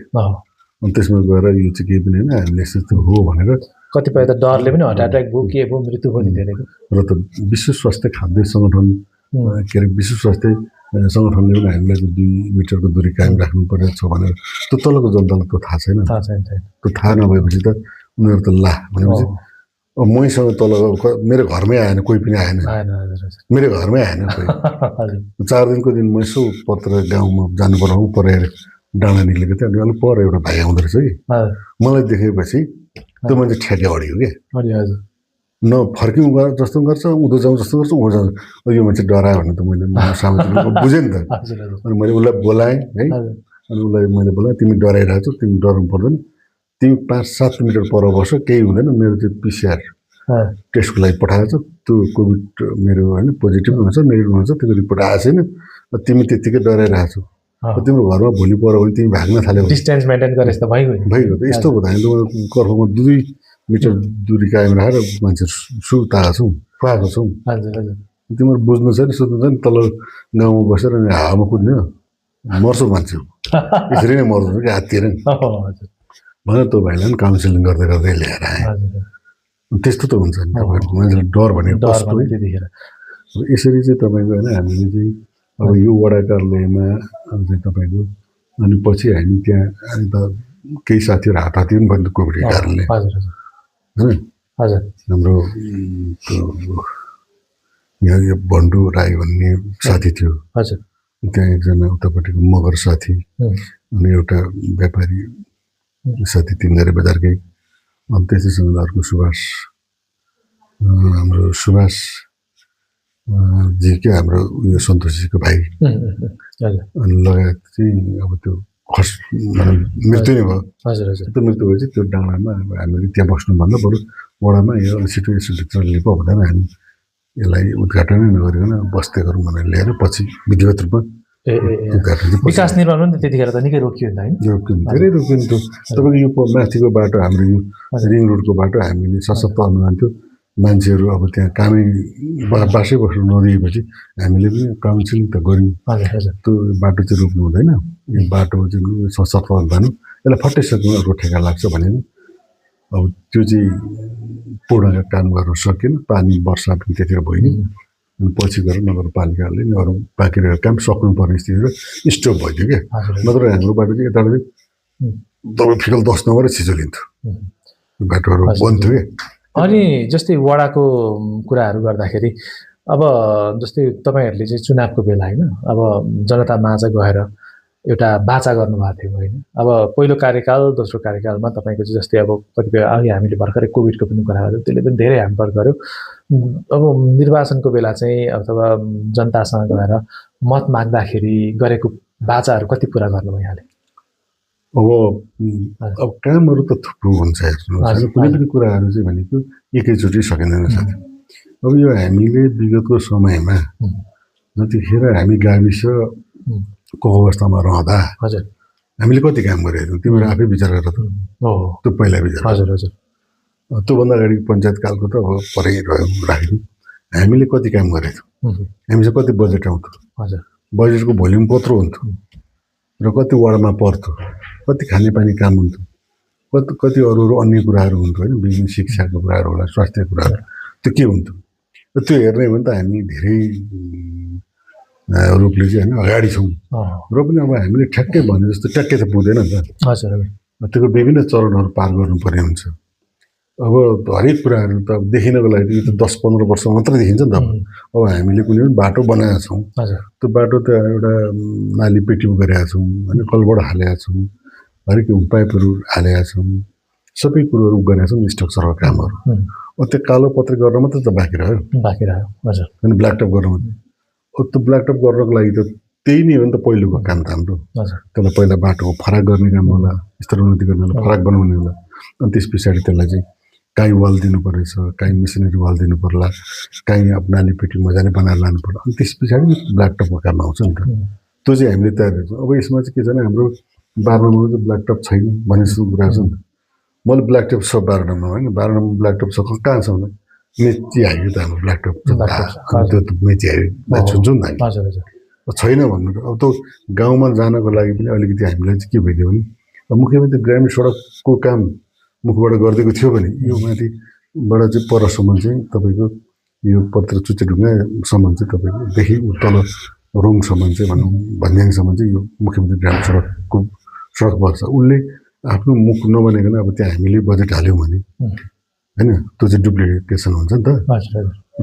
अनि त्यसमा गएर यो चाहिँ केही पनि होइन हामीले यस्तो हो भनेर कतिपय त डरले पनि हार्ट एट्याक भयो के भयो मृत्यु पनि धेरै र त विश्व स्वास्थ्य खाद्य सङ्गठन के अरे विश्व स्वास्थ्य सङ्गठनले पनि हामीलाई 2 मिटरको दूरी कायम राख्नु परेको छ भनेर त्यो तलको जनतालाई त्यो थाहा छैन त्यो थाहा नभएपछि त उनीहरू त ला भनेपछि अब मैसँग तल मेरो घरमै आएन कोही पनि आएन मेरो घरमै आएन कोही 4 दिनको दिन म यसो पत्र गाउँमा जानु परेर डाँडा निक्लेको थियो अनि अलिक पर एउटा भाइ आउँदो रहेछ कि मलाई देखेपछि त्यो मान्छे ठ्याक्कै अडियो क्या न फर्क्यौँ जस्तो गर्छ उँधो जाउँ जस्तो गर्छ उँधो जाउँ यो मान्छे डरायो भने त मैले सामाजिक बुझेँ नि त अनि मैले उसलाई बोलाएँ है अनि उसलाई मैले बोलाएँ तिमी डराइरहेको छौ तिमी डराउनु पर्दैन तिमी 5-7 मिटर पर बस्छ केही हुँदैन मेरो त्यो पिसिआर टेस्टको लागि पठाएको छ त्यो कोभिड मेरो होइन पोजिटिभ हुन्छ नेगेटिभ हुन्छ त्यो रिपोर्ट आएको छैन तिमी त्यतिकै डराइरहेको छौ तिम्रो घरमा भोलि पऱ्यो भने तिमी भाग्न थाल्यौ डिस्टेन्स मेन्टेन गरे जस्तो भइगयो त यस्तो हुँदा हामी कर्फमा 2 मिटर दूरी कायम राखेर मान्छेहरू सुताएको छौँ खुवाएको छौँ तिमीहरू बुझ्नु छ नि सोध्नु छ नि तल गाउँमा बसेर अनि हावामा कुद्ने मर्छौ मान्छे यसरी नै मर्छु कि हाततिर भनेर त्यो भाइलाई पनि काउन्सिलिङ गर्दै गर्दै ल्याएर आएँ त्यस्तो त हुन्छ नि तपाईँहरूको मान्छेलाई डर भने यसरी चाहिँ तपाईँको होइन हामीले चाहिँ अब यो वडा कार्यालयमा चाहिँ तपाईँको अनि पछि हामी त्यहाँ अन्त केही साथीहरू हाताहाती पनि भन्नु कोभिडको कारणले हाम्रो यहाँ यो बन्डु राई भन्ने साथी थियो त्यहाँ एकजना उतापट्टिको मगर साथी अनि एउटा व्यापारी साथी तिनजना बजारकै अनि त्यसैसँग अर्को सुभाष हाम्रो सुभाष जी के हाम्रो उयो सन्तोषजीको भाइ अनि लगायत चाहिँ अब त्यो मृत्यु नै भयो त्यो मृत्यु भएपछि त्यो डाँडामा अब हामीले त्यहाँ बस्नुभन्दा बरु वडामा यो सिटुएसन लिएको हुँदैन हामी यसलाई उद्घाटनै नगरिकन बस्दै गरौँ भनेर ल्याएर पछि विधिवत रूपमा विकास निर्माण पनि त्यतिखेर त निकै रोकियो नि त होइन धेरै रोकियो नि त्यो तपाईँको यो माथिको बाटो हाम्रो यो रिङ रोडको बाटो हामीले सशक्त अनुदान थियो मान्छेहरू अब त्यहाँ कामै बासै बस्नु नदिएपछि हामीले पनि काउन्सिलिङ त गऱ्यौँ त्यो बाटो चाहिँ रोक्नु हुँदैन यो बाटो चाहिँ सशक्त अनुदान हो यसलाई फट्टै सक्नु अर्को ठेका लाग्छ भने अब त्यो चाहिँ पूर्ण काम गर्न सकेन पानी वर्षा पनि त्यतिर भइदियो अनि पछि गएर नगरपालिकाले अरू बाँकी रहेको काम सक्नुपर्ने स्थिति स्टप भइदियो क्या नत्र हाम्रो बाटो चाहिँ यताबाट तपाईँ फिकल 10 नम्बर छिचो लिन्थ्यो बाटोहरू बन्द थियो क्या अनि जस्तै वडाको कुराहरू गर्दाखेरि अब जस्तै तपाईँहरूले चाहिँ चुनावको बेला होइन अब जनता माझ गएर एउटा बाचा गर्नुभएको थियो होइन अब पहिलो कार्यकाल दोस्रो कार्यकालमा तपाईँको चाहिँ जस्तै अब कतिपय अघि हामीले भर्खरै कोभिडको पनि कुरा गऱ्यौँ त्यसले पनि धेरै ह्याम्पर गर्यो अब निर्वाचनको बेला चाहिँ अथवा जनतासँग गएर मत माग्दाखेरि गरेको बाचाहरू कति पुरा गर्नुभयो यहाँले अब कामहरू त थुप्रो हुन्छ हेर्नु कुनै पनि कुराहरू चाहिँ भनेको एकैचोटि सकिँदैन साथी अब यो हामीले विगतको समयमा जतिखेर हामी गाविसको अवस्थामा रहँदा हामीले कति काम गरेको थियौँ तिमीहरू आफै विचार गरेर त त्यो पहिला विचार त्योभन्दा अगाडि पञ्चायत कालको त अब परै राख्यौँ हामीले कति काम गरेको थियौँ हामीसँग कति बजेट आउँथ्यो बजेटको भोल्युम कत्रो हुन्थ्यो र कति वार्डमा पर्थ्यो कति खानेपानी काम हुन्थ्यो कति अरू अन्य कुराहरू हुन्थ्यो होइन विभिन्न शिक्षाको कुराहरू होला स्वास्थ्य कुराहरू त्यो के हुन्थ्यो र त्यो हेर्ने हो भने त हामी धेरै रूपले चाहिँ होइन अगाडि छौँ र पनि अब हामीले ठ्याक्कै भने जस्तो ट्याक्कै त पुग्दैन नि त त्यो विभिन्न चरणहरू पार गर्नुपर्ने हुन्छ अब हरेक कुराहरू त देखिनको लागि यो त 10-15 वर्ष मात्रै देखिन्छ नि त अब हामीले कुनै पनि बाटो बनाएका छौँ त्यो बाटो त एउटा नाली पेटिङ गरेका छौँ होइन कलबाट हालेका छौँ हरेक पाइपहरू हालेका छौँ सबै कुरोहरू गरेका छौँ स्ट्रक्चरको कामहरू त्यो कालो पत्र गर्न मात्रै त बाँकी रह्यो होइन ब्ल्याकटप गर्न मात्रै त्यो ब्ल्याकटप गर्नको लागि त त्यही नै हो नि त पहिलोको काम त हाम्रो त्यसलाई पहिला बाटोको फराक गर्ने काम होला स्तरोन्नति गर्ने होला फराक बनाउने होला अनि त्यस पछाडि त्यसलाई चाहिँ काहीँ वाल दिनु परेछ काहीँ मेसिनरी वाल दिनु पर्ला काहीँ अब नाली पेटी मजाले बनाएर लानु पर्ला अनि त्यस पछाडि ब्ल्याकटपको काम आउँछ नि त त्यो चाहिँ हामीले तयार गर्छौँ अब यसमा चाहिँ के छ भने हाम्रो 12 नम्बरमा चाहिँ ब्ल्याकटप छैन भन्ने जस्तो कुरा छ नि त मैले ब्ल्याकटप छ 12 नम्बरमा होइन 12 नम्बर ब्ल्याकटप छ कहाँ छ भने मेची हाइवे त हाम्रो ब्ल्याकटप त्यो त मेची हाइवे छुन्छौँ नि हामी छैन भन्नु अब त्यो गाउँमा जानको लागि पनि अलिकति हामीलाई चाहिँ के भइदियो भने मुख्यमन्त्री ग्रामीण सडकको काम मुखबाट गरिदिएको थियो भने यो माथिबाट चाहिँ परसम्म चाहिँ तपाईँको यो पत्र चुचेढुङ्गासम्म चाहिँ तपाईँको देखि तल रोङसम्म चाहिँ भनौँ भन्ज्याङसम्म चाहिँ यो मुख्यमन्त्री ग्रामीण सडकको सडक पर्छ उसले आफ्नो मुख नबनाइकन अब त्यहाँ हामीले बजेट हाल्यौँ भने होइन त्यो चाहिँ डुप्लिकेसन हुन्छ नि त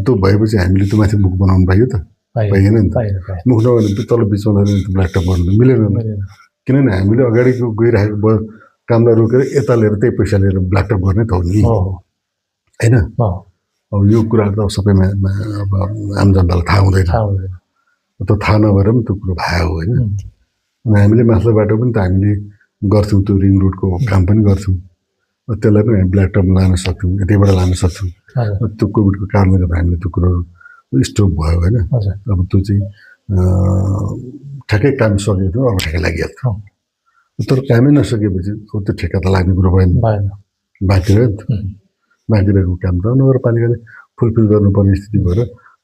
त्यो भएपछि हामीले त्यो माथि मुख बनाउनु पाइयो त पाइएन नि त मुख नबनाए तल बिचमा लगेर ब्ल्याकटप गर्नु मिलेन किनभने हामीले अगाडि गइरहेको कामलाई रोकेर यता लिएर त्यही पैसा लिएर ब्ल्याकटप गर्ने त हो नि होइन अब यो कुराहरू त सबैमा अब आम जनतालाई थाहा हुँदैन त्यो थाहा नभएर पनि त्यो कुरो भयो होइन अनि हामीले माथिल्लो बाटो पनि त हामीले गर्थ्यौँ त्यो रिङ रोडको काम पनि गर्थ्यौँ त्यसलाई पनि हामी ब्ल्याक टपमा लान सक्थ्यौँ, यतैबाट लान सक्थ्यौँ। त्यो कोभिडको कारणले गर्दा हामीले त्यो कुरोहरू स्टप भयो होइन। अब त्यो चाहिँ ठ्याक्कै काम सकेको थियो, अब ठ्याक्कै लागिहाल्थ्यो। तर कामै नसकेपछि त्यो ठेक्का त लाग्ने कुरो भएन, बाँकी रह्यो नि त। बाँकी रहेको काम त नगरपालिकाले फुलफिल गर्नुपर्ने स्थिति भएर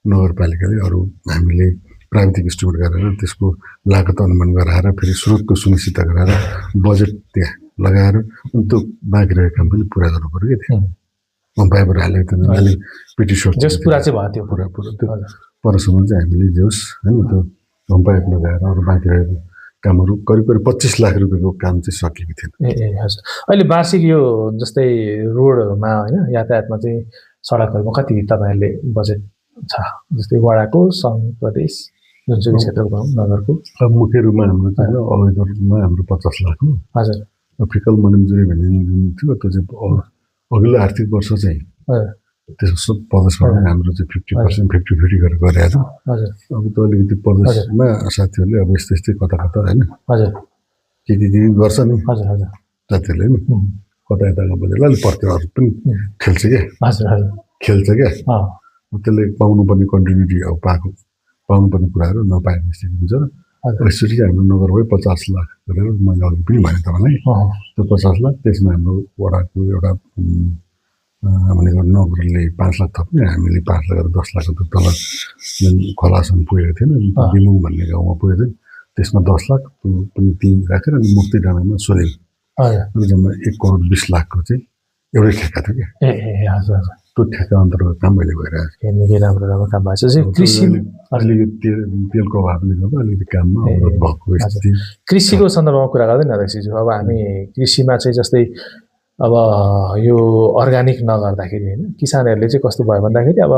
नगरपालिकाले अरू हामीले प्राविधिक इस्टिमेट गरेर त्यसको लागत अनुमान गराएर फेरि स्रोतको सुनिश्चितता गराएर बजेट त्यहाँ लगाएर अनि त्यो बाँकी रहेको काम पनि पुरा गर्नु पऱ्यो क्या। त्यहाँ अम्पायर हालेको थियो अहिले पिटिसन पुरा चाहिँ भयो त्यो पुरा त्यो परसम्म चाहिँ हामीले जोस् होइन त्यो अम्पायर लगाएर अरू बाँकी रहेको कामहरू करिब 25 लाख रुपियाँको काम चाहिँ सकेको थिएन। हजुर। अहिले वार्षिक यो जस्तै रोडहरूमा होइन यातायातमा चाहिँ सडकहरूमा कति तपाईँहरूले बजेट छ, जस्तै वडाको, सङ्घ, प्रदेश, जुनसुकै क्षेत्रको नगरको? अब मुख्य रूपमा हाम्रो चाहिँ अवैध रूपमा हाम्रो 50 लाख हो। हजुर। फिकल मनिजुरी भन्ने जुन थियो त्यो चाहिँ अघिल्लो आर्थिक वर्ष चाहिँ त्यसको प्रदेशमा हाम्रो चाहिँ 50% 50-50 गरेर गरेको छ। अब त अलिकति प्रदेशमा साथीहरूले अब यस्तै यस्तै कता कता होइन के गर्छ नि साथीहरूले नि कता यताको बजेटलाई अलिक प्रतिभाहरू पनि खेल्छ क्या त्यसले पाउनुपर्ने कन्टिन्युटी अब पाउनुपर्ने कुराहरू नपाएको स्थिति हुन्छ। यसरी चाहिँ हाम्रो नगरमै 50 लाख गरेर मैले अघि पनि भने तपाईँलाई त्यो 50 लाख त्यसमा हाम्रो वडाको एउटा भनेको नगरले 5 लाख थप्ने, हामीले 5 लाख 10 लाख त तल खोलासम्म पुगेको थिएन, बिमुङ भन्ने गाउँमा पुगेको थियो, त्यसमा 10 लाख पनि टिम राखेर अनि मुक्ति डाँडामा सोल्यौँ। जम्मा 1 करोड 20 लाखको चाहिँ एउटै ठेक्का थियो क्या। त्यो ठेक्का अन्तर्गत काम अहिले भइरहेको छ। निकै राम्रो काम भएको छ। कृषि अलिकति तेलको अभावले गर्दा अलिकति काममा अवरोध भएको स्थिति। कृषिको सन्दर्भमा कुरा गर्दैन अध्यक्षज्यू, अब हामी कृषिमा चाहिँ जस्तै अब यो अर्ग्यानिक नगर्दाखेरि होइन किसानहरूले चाहिँ कस्तो भयो भन्दाखेरि अब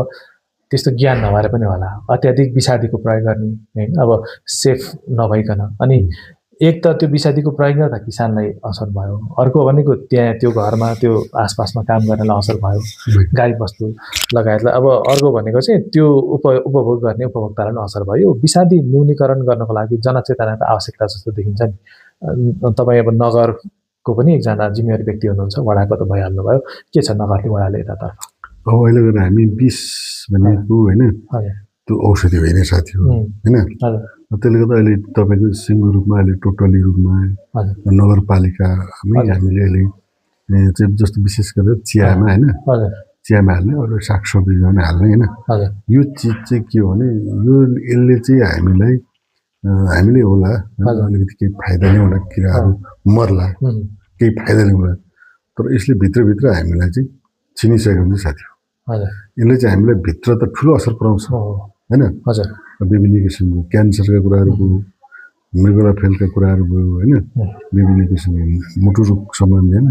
त्यस्तो ज्ञान नभएर पनि होला अत्याधिक विषादीको प्रयोग गर्ने होइन, अब सेफ नभइकन। अनि एक त त्यो विषादीको प्रयोग गर्दा किसानलाई असर भयो, अर्को भनेको त्यहाँ त्यो घरमा त्यो आसपासमा काम गर्नेलाई असर भयो, गाई बस्तु लगायतलाई। अब अर्को भनेको चाहिँ त्यो उपभोग गर्ने उपभोक्तालाई पनि असर भयो। विषादी न्यूनीकरण गर्नको लागि जनचेतनाको आवश्यकता जस्तो देखिन्छ नि। तपाईँ अब नगरको पनि एकजना जिम्मेवारी व्यक्ति हुनुहुन्छ, वडाको त भइहाल्नु भयो, के छ नगरले वडाले यतातर्फ? अब अहिले गएर हामी 20 भनेको होइन त्यो औषधि होइन साथी हो होइन, त्यसले गर्दा अहिले तपाईँको सिङ्गो रूपमा अहिले टोटली रूपमा नगरपालिकामै हामीले अहिले चाहिँ जस्तो विशेष गरेर चियामा होइन चियामा हाल्ने अरू सागसब्जीमा पनि हाल्ने होइन। यो चिज चाहिँ के हो भने यसले चाहिँ हामीले होला अलिकति केही फाइदा नै होला, किराहरू मर्ला, केही फाइदा नै होला, तर यसले भित्रभित्र हामीलाई चाहिँ छिनिसकेको हुन्छ साथी हो। यसले चाहिँ हामीलाई भित्र त ठुलो असर पुऱ्याउँछ होइन। विभिन्न किसिमको क्यान्सरका कुराहरू भयो, मृगोलाफेलका कुराहरू भयो होइन, विभिन्न किसिमको मुटु रोग सम्बन्धी होइन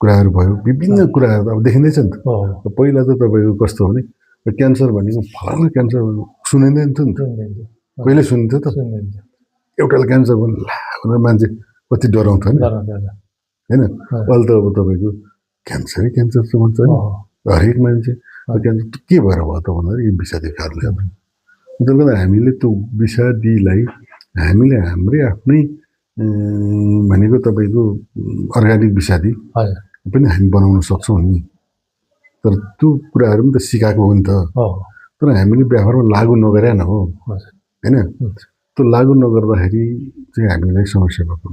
कुराहरू भयो, विभिन्न कुराहरू अब देखिँदैछ नि त। पहिला त तपाईँको कस्तो भने क्यान्सर भनेको फलाना क्यान्सर सुनिँदैन थियो नि त, कहिले सुनिन्थ्यो त? एउटाले क्यान्सर भन्नु भनेर मान्छे कति डराउँथ्यो नि होइन। अहिले त अब तपाईँको क्यान्सरै क्यान्सर चाहिँ भन्छ नि हरेक मान्छे। क्यान्सर के भएर भयो त भन्दाखेरि यो विषादी कारणले गर्दा। त्यसले गर्दा हामीले त्यो विषादीलाई हामीले हाम्रै आफ्नै भनेको तपाईँको अर्ग्यानिक विषादी पनि हामी बनाउन सक्छौँ नि। तर त्यो कुराहरू पनि त सिकाएको हो नि त, तर हामीले व्यवहारमा लागु नगरे न हो होइन। त्यो लागु नगर्दाखेरि चाहिँ हामीलाई समस्या भएको।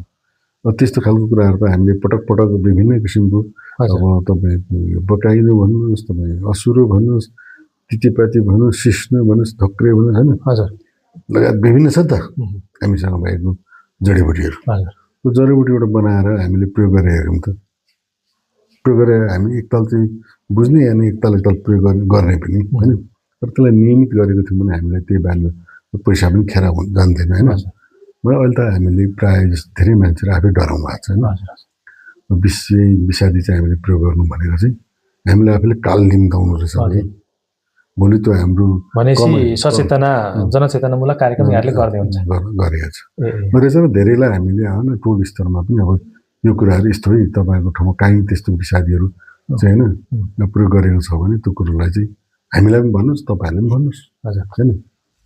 त्यस्तो खालको कुराहरू त हामीले पटक पटक विभिन्न किसिमको अब तपाईँ बकाइलो भन्नुहोस्, तपाईँ असुरो भन्नुहोस्, तितेपाती भन्नुहोस्, सिस्नो भन्नुहोस्, धक्रे भन्नुहोस् होइन, लगायत विभिन्न छ नि त हामीसँग भएको जडीबुटीहरू। त्यो जडीबुटीबाट बनाएर हामीले प्रयोग गरेर हेरौँ त। प्रयोग गरेर हामी एकताल चाहिँ बुझ्ने अनि एकताल प्रयोग गर्ने पनि होइन। तर त्यसलाई नियमित गरेको थियौँ भने हामीलाई त्यही बारेमा पैसा पनि खेर जान्दैन होइन। अहिले त हामीले प्रायः जस्तो धेरै मान्छेहरू आफै डराउनु भएको छ होइन। विषादी चाहिँ हामीले प्रयोग गर्नु भनेको चाहिँ हामीले आफैले काल निम्ताउनु रहेछ भने भोलि त्यो हाम्रो सचेतना जनचेतनामूलक कार्यक्रम यहाँले गर्दै हुन्छ गरेको छ रहेछ। धेरैलाई हामीले होइन टोल स्तरमा पनि अब यो कुराहरू यस्तो है तपाईँको ठाउँमा काहीँ त्यस्तो विषादीहरू चाहिँ होइन प्रयोग गरेको छ भने त्यो कुरोलाई चाहिँ हामीलाई पनि भन्नुहोस्, तपाईँहरूले पनि भन्नुहोस् होइन।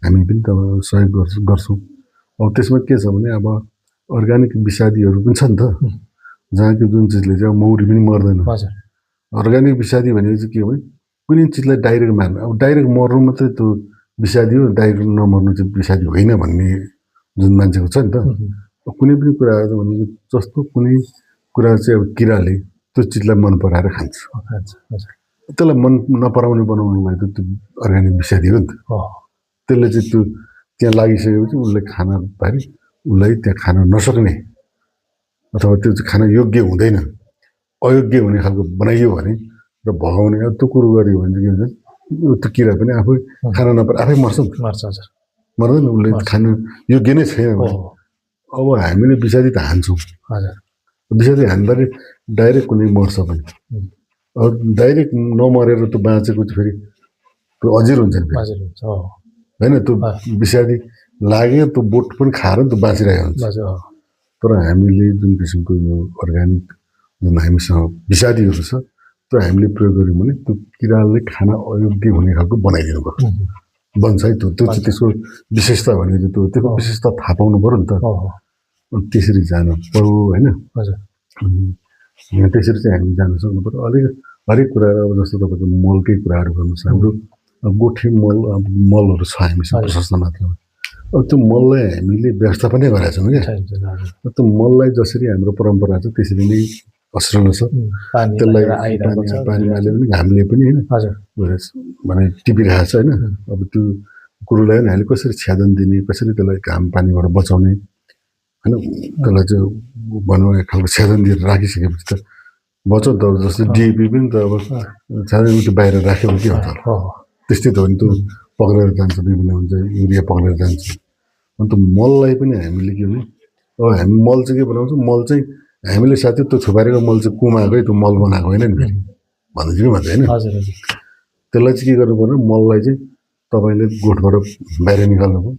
हामी पनि त सहयोग गर्छौँ। अब त्यसमा के छ भने अब अर्ग्यानिक विषादीहरू पनि छ नि त, जहाँको जुन चिजले चाहिँ मौरी पनि मर्दैन। हजुर अर्ग्यानिक विषादी भनेको चाहिँ के हो भने कुनै चिजलाई डाइरेक्ट मार्नु, अब डाइरेक्ट मर्नु मात्रै त्यो विषादी हो, डाइरेक्ट नमर्नु चाहिँ विषादी होइन भन्ने जुन मान्छेको छ नि त। कुनै पनि कुरा भनेको जस्तो कुनै कुरा चाहिँ अब किराले त्यो चिजलाई मन पराएर खान्छ, त्यसलाई मन नपराउने बनाउनुलाई त त्यो अर्ग्यानिक विषादी हो नि त। त्यसले चाहिँ त्यो त्यहाँ लागिसकेपछि उसले खान पारि उसलाई त्यहाँ खान नसक्ने अथवा त्यो चाहिँ खान योग्य हुँदैन, अयोग्य हुने खालको बनाइयो भने र भगाउने त्यो कुरो गरियो भने चाहिँ के हुन्छ, त्यो किरा पनि आफै खान नपाएर आफै मर्छ नि त। मर्दैन, उसले खान योग्य नै छैन भने। अब हामीले विषादी त हान्छौँ, विषादी हान्दाखेरि डाइरेक्ट कुनै मर्छ पनि, अब डाइरेक्ट नमरेर त्यो बाँचेको चाहिँ फेरि त्यो अजिर हुन्छ नि होइन। त्यो विषादी लाग्यो त्यो बोट पनि खाएर त्यो बाँचिरहेको हुन्छ। तर हामीले जुन किसिमको यो अर्ग्यानिक जुन हामीसँग विषादीहरू छ त्यो हामीले प्रयोग गऱ्यौँ भने त्यो किराले खान अयोग्य हुने खालको बनाइदिनु पर्यो, बन्छ है। त्यो चाहिँ त्यसको विशेषता भनेको त्यो त्यसको विशेषता थाहा पाउनु पऱ्यो नि त। त्यसरी जानु पऱ्यो होइन, त्यसरी चाहिँ हामी जान सक्नु पऱ्यो। हरेक कुराहरू अब जस्तो तपाईँको मलकै कुराहरू गर्नुहोस्, हाम्रो गोठे मल अब मलहरू छ हामीसँग प्रशस्त मात्रामा। अब त्यो मललाई हामीले व्यवस्थापनै गरेका छौँ क्या। त्यो मललाई जसरी हाम्रो परम्परा छ त्यसरी नै असरल छ, त्यसलाई पानी हाले पनि घामले पनि होइन भने टिपिरहेको छ होइन। अब त्यो कुरोलाई हामीले कसरी छ्यादन दिने, कसरी त्यसलाई घाम पानीबाट बचाउने होइन, त्यसलाई चाहिँ भनौँ एक खालको छ्यादन दिएर राखिसकेपछि त बचाउ त। जस्तै डिएपी पनि त अब छ्यादन उठ्यो बाहिर राख्यो भने के हुन्छ, त्यस्तै त हो नि। त्यो पक्रेर जान्छ, विभिन्न हुन्छ, युरिया पक्रेर जान्छ। अन्त मललाई पनि हामीले के भने अब हामी मल चाहिँ के बनाउँछौँ, मल चाहिँ हामीले साथै त्यो थुपारेको मल चाहिँ कुमाएकै त्यो मल बनाएको होइन नि फेरि भन्नु चाहिँ मात्रै होइन। त्यसलाई चाहिँ के गर्नु पर्ने, मललाई चाहिँ तपाईँले गोठबाट बाहिर निकाल्नु भयो,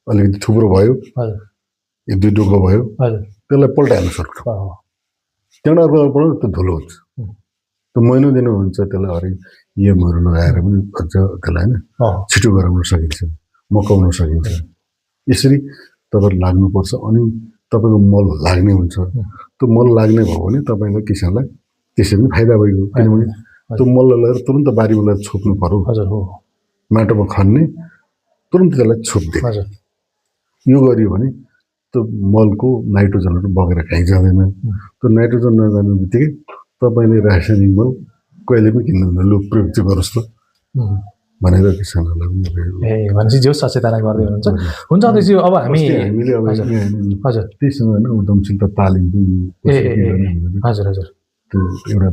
अलिकति थुप्रो भयो, एक दुई डोको भयो, त्यसलाई पल्टाइहाल्नु सक्छ। त्यहाँबाट अर्को त्यो धुलो हुन्छ, त्यो महिनो दिनु हुन्छ। त्यसलाई हरेक इएमहरू लगाएर पनि अझ त्यसलाई होइन छिटो गराउन सकिन्छ, मकाउन सकिन्छ। यसरी तपाईँहरू लाग्नुपर्छ। अनि तपाईँको मल लाग्ने हुन्छ, त्यो मल लाग्ने भयो भने तपाईँलाई किसानलाई त्यसै पनि फाइदा भइगयो। किनभने त्यो मललाई लगेर तुरन्त बारीमा लगेर छोप्नु पर्यो, माटोमा खन्ने तुरन्त त्यसलाई छोपिदिने। यो गरियो भने त्यो मलको नाइट्रोजनहरू बगेर कहीँ जाँदैन। त्यो नाइट्रोजन नजाने बित्तिकै तपाईँले रासायनिक मल कहिले पनि किन्नु हुँदैन, लु प्रयोग चाहिँ गरोस् त भनेर किसानहरूलाई पनि भनेपछि जो सचेतना गर्दै हुनुहुन्छ। हुन्छ अध्यक्षज्यू, अब हामीले अब त्यहीसँग होइन उद्यमशीलता तालिम त्यो एउटा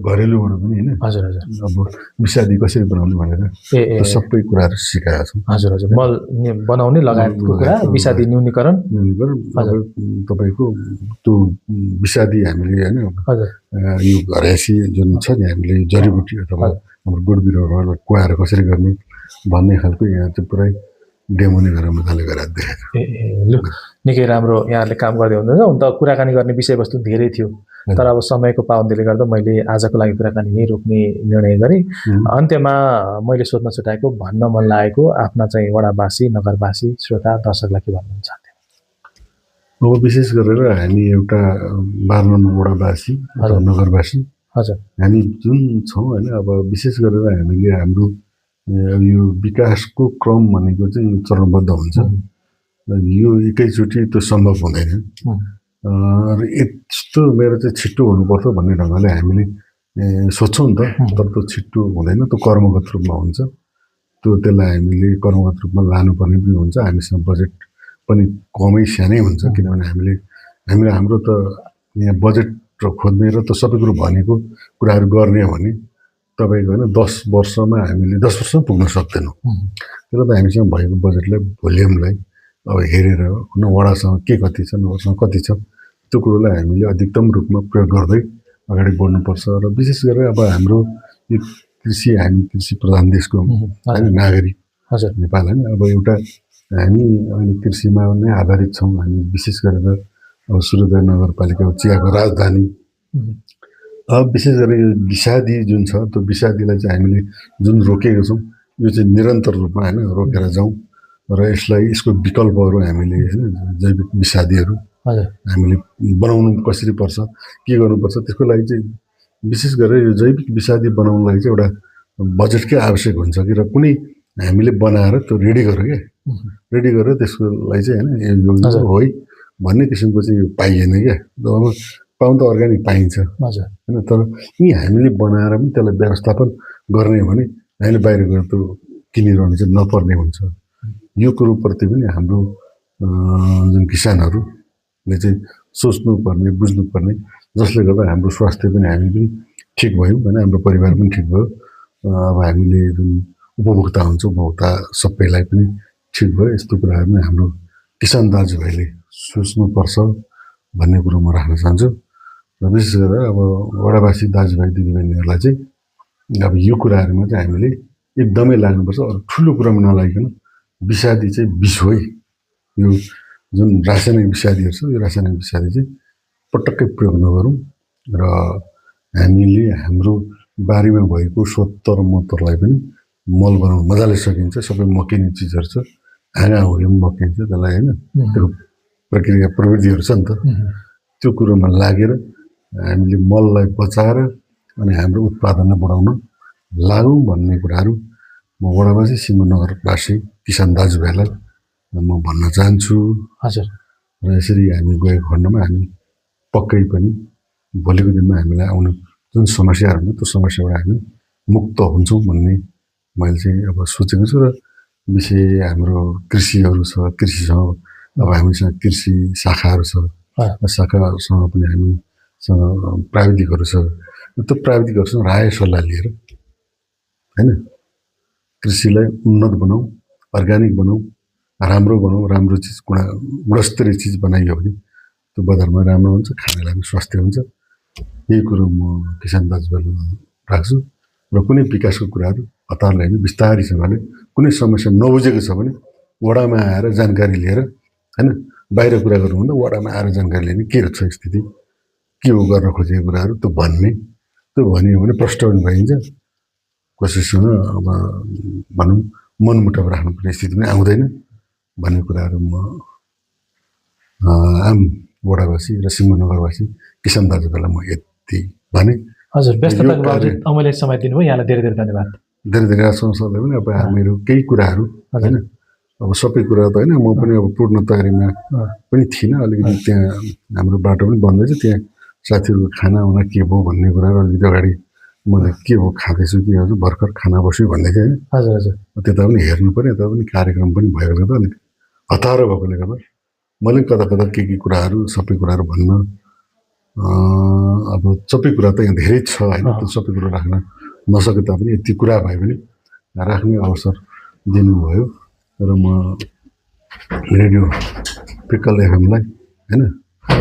घरेलुबाट पनि होइन अब विषादी कसरी बनाउने भनेर त्यो सबै कुराहरू सिकाएका छौँ। मल बनाउने लगायतको कुरा, विषादी न्यूनीकरण तपाईँको त्यो विषादी हामीले होइन यो घरेसी जुन छ नि हामीले जडीबुटी अथवा हाम्रो गुड बिरुवाहरूलाई कुहाएर कसरी गर्ने भन्ने खालको यहाँ चाहिँ पुरै डेमोनी गरेर मजाले गरेर देखाएको। लु निकै राम्रो यहाँहरूले काम गर्दै हुनुहुन्छ। हुन त कुराकानी गर्ने विषयवस्तु धेरै थियो, तर अब समयको पाबन्दीले गर्दा मैले आजको लागि कुराकानी यहीँ रोक्ने निर्णय गरेँ। अन्त्यमा मैले सोध्न छुटाएको, भन्न मन लागेको आफ्ना चाहिँ वडावासी, नगरवासी, श्रोता, दर्शकलाई के भन्नुहुन्छ? अब विशेष गरेर हामी एउटा 12 नम्बर वडावासी अथवा नगरवासी हामी जुन छौँ होइन, अब विशेष गरेर हामीले हाम्रो यो विकासको क्रम भनेको चाहिँ चरणबद्ध हुन्छ। यो एकैचोटि त्यो सम्भव हुँदैन र यस्तो मेरो चाहिँ छिट्टो हुनुपर्छ भन्ने ढङ्गले हामीले सोच्छौँ नि त, तर त्यो छिट्टो हुँदैन, त्यो कर्मगत रूपमा हुन्छ। त्यसलाई हामीले कर्मगत रूपमा लानुपर्ने पनि हुन्छ। हामीसँग बजेट पनि कमै सानै हुन्छ, किनभने हामीले हाम्रो त यहाँ बजेट खोज्ने र त्यो सबै कुरो भनेको कुराहरू गर्ने हो भने तपाईँको होइन 10 वर्षमा हामीले 10 वर्षमा पुग्न सक्दैनौँ। त्यसले त हामीसँग भएको बजेटलाई भोल्युमलाई अब हेरेर होइन वडासँग के कति छ, नगरसँग कति छ, त्यो कुरोलाई हामीले अधिकतम रूपमा प्रयोग गर्दै अगाडि बढ्नुपर्छ। र विशेष गरेर अब हाम्रो यो हामी कृषि प्रधान देशको होइन नागरिक नेपाल होइन, अब एउटा हामी अहिले कृषिमा नै आधारित छौँ। हामी विशेष गरेर अब सूर्योदय नगरपालिका चियाको राजधानी। अब विशेष गरेर यो विषादी जुन छ त्यो विषादीलाई चाहिँ हामीले जुन रोकेको छौँ यो चाहिँ निरन्तर रूपमा होइन रोकेर जाउँ र यसको विकल्पहरू हामीले होइन जैविक विषादीहरू हजुर हामीले बनाउनु कसरी पर्छ के गर्नुपर्छ त्यसको लागि चाहिँ विशेष गरेर यो जैविक विषादी बनाउनुको लागि चाहिँ एउटा बजेटकै आवश्यक हुन्छ कि र कुनै हामीले बनाएर त्यो रेडी गर्यो क्या रेडी गरेर त्यसको लागि चाहिँ होइन यो हजुर। हो है भन्ने किसिमको चाहिँ यो पाइएन क्या अब पाउनु त अर्ग्यानिक पाइन्छ हजुर होइन तर यी हामीले बनाएर पनि त्यसलाई व्यवस्थापन गर्ने हो भने हामीले बाहिर गएर त्यो किनिरहनु चाहिँ नपर्ने हुन्छ यो कुरोप्रति पनि हाम्रो जुन किसानहरूले चाहिँ सोच्नुपर्ने बुझ्नुपर्ने जसले गर्दा हाम्रो स्वास्थ्य पनि हामी पनि ठिक भयौँ होइन हाम्रो परिवार पनि ठिक भयो अब हामीले जुन उपभोक्ता हुन्छ उपभोक्ता सबैलाई पनि ठिक भयो यस्तो कुराहरू नै हाम्रो किसान दाजुभाइले सोच्नुपर्छ भन्ने कुरो म राख्न चाहन्छु र विशेष गरेर अब वडावासी दाजुभाइ दिदीबहिनीहरूलाई चाहिँ अब यो कुराहरूमा चाहिँ हामीले एकदमै लाग्नुपर्छ अरू ठुलो कुरामा नलागिकन विषादी चाहिँ विष हो है यो जुन रासायनिक विषादीहरू छ यो रासायनिक विषादी चाहिँ पटक्कै प्रयोग नगरौँ र हामीले हाम्रो बारीमा भएको सोत्तर मोत्तरलाई पनि मल बनाउनु मजाले सकिन्छ सबै मकिने चिजहरू छ हाँगा हुर्यो पनि मकिन्छ त्यसलाई होइन त्यो प्रक्रिया प्रविधिहरू छ नि त त्यो कुरोमा लागेर हामीले मललाई बचाएर अनि हाम्रो उत्पादनलाई बढाउन लागौँ भन्ने कुराहरू म वडावासी सिंहनगरवासी किसान दाजुभाइलाई म भन्न चाहन्छु हजुर र यसरी हामी गएको खण्डमा हामी पक्कै पनि भोलिको दिनमा हामीलाई आउने जुन समस्याहरू हुन्छ त्यो समस्याबाट हामी मुक्त हुन्छौँ भन्ने मैले चाहिँ अब सोचेको छु र विषय हाम्रो कृषिहरू छ कृषिसँग अब हामीसँग कृषि शाखाहरू छ शाखासँग पनि हामीसँग प्राविधिकहरू छ त्यो प्राविधिकहरूसँग राय सल्लाह लिएर होइन कृषिलाई उन्नत बनाऊ अर्ग्यानिक बनाऊ राम्रो चिज गुणस्तरीय चिज बनाइयो भने त्यो बजारमा राम्रो हुन्छ खानेलाई पनि स्वास्थ्य हुन्छ यही कुरो म किसान दाजुभाइलाई राख्छु र कुनै विकासको कुराहरू हतारले होइन बिस्तारीसँगले कुनै समस्या नबुझेको छ भने वडामा आएर जानकारी लिएर होइन बाहिर कुरा गर्नुभन्दा वडामा आएर जानकारी लिने के छ स्थिति के हो गर्न खोजेको कुराहरू त्यो भनियो भने प्रष्ट पनि भइन्छ कसैसँग अब भनौँ मनमुटाव राख्नुपर्ने स्थिति पनि आउँदैन भन्ने कुराहरू म आम वडावासी र सिंहनगरवासी किसान दाजुभाइलाई म यति भने हजुर व्यस्तताको बावजुद अमूल्य समय दिनुभयो यहाँलाई धेरै धेरै धन्यवाद धेरै आश्वासनले पनि अब हामीहरू केही कुराहरू होइन अब सबै कुरा त होइन म पनि अब पूर्ण तयारीमा पनि थिइनँ अलिकति त्यहाँ हाम्रो बाटो पनि बन्दैछ त्यहाँ साथीहरूको खाना आउन के भयो भन्ने कुराहरू अलिकति अगाडि मलाई के हो खाँदैछु के हो भर्खर खाना बस्यो भन्दै थियो हजुर हजुर त्यता पनि हेर्नु पऱ्यो यता पनि कार्यक्रम पनि भएको गर्दा अलिक हतारो भएकोले गर्दा मैले कता के कुराहरू सबै कुराहरू भन्न अब सबै कुरा त यहाँ धेरै छ होइन त्यो सबै कुरा राख्न नसके तापनि यति कुरा भए पनि राख्ने अवसर दिनुभयो र म रेडियो पिकल एफएमलाई होइन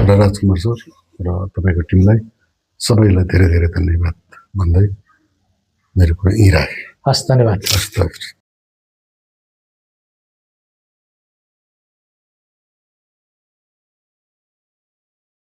र राजकुमार सर र तपाईँको टिमलाई सबैलाई धेरै धेरै धन्यवाद भन्दै मेरो कुरा यहीँ राखेँ हस् धन्यवाद हस् त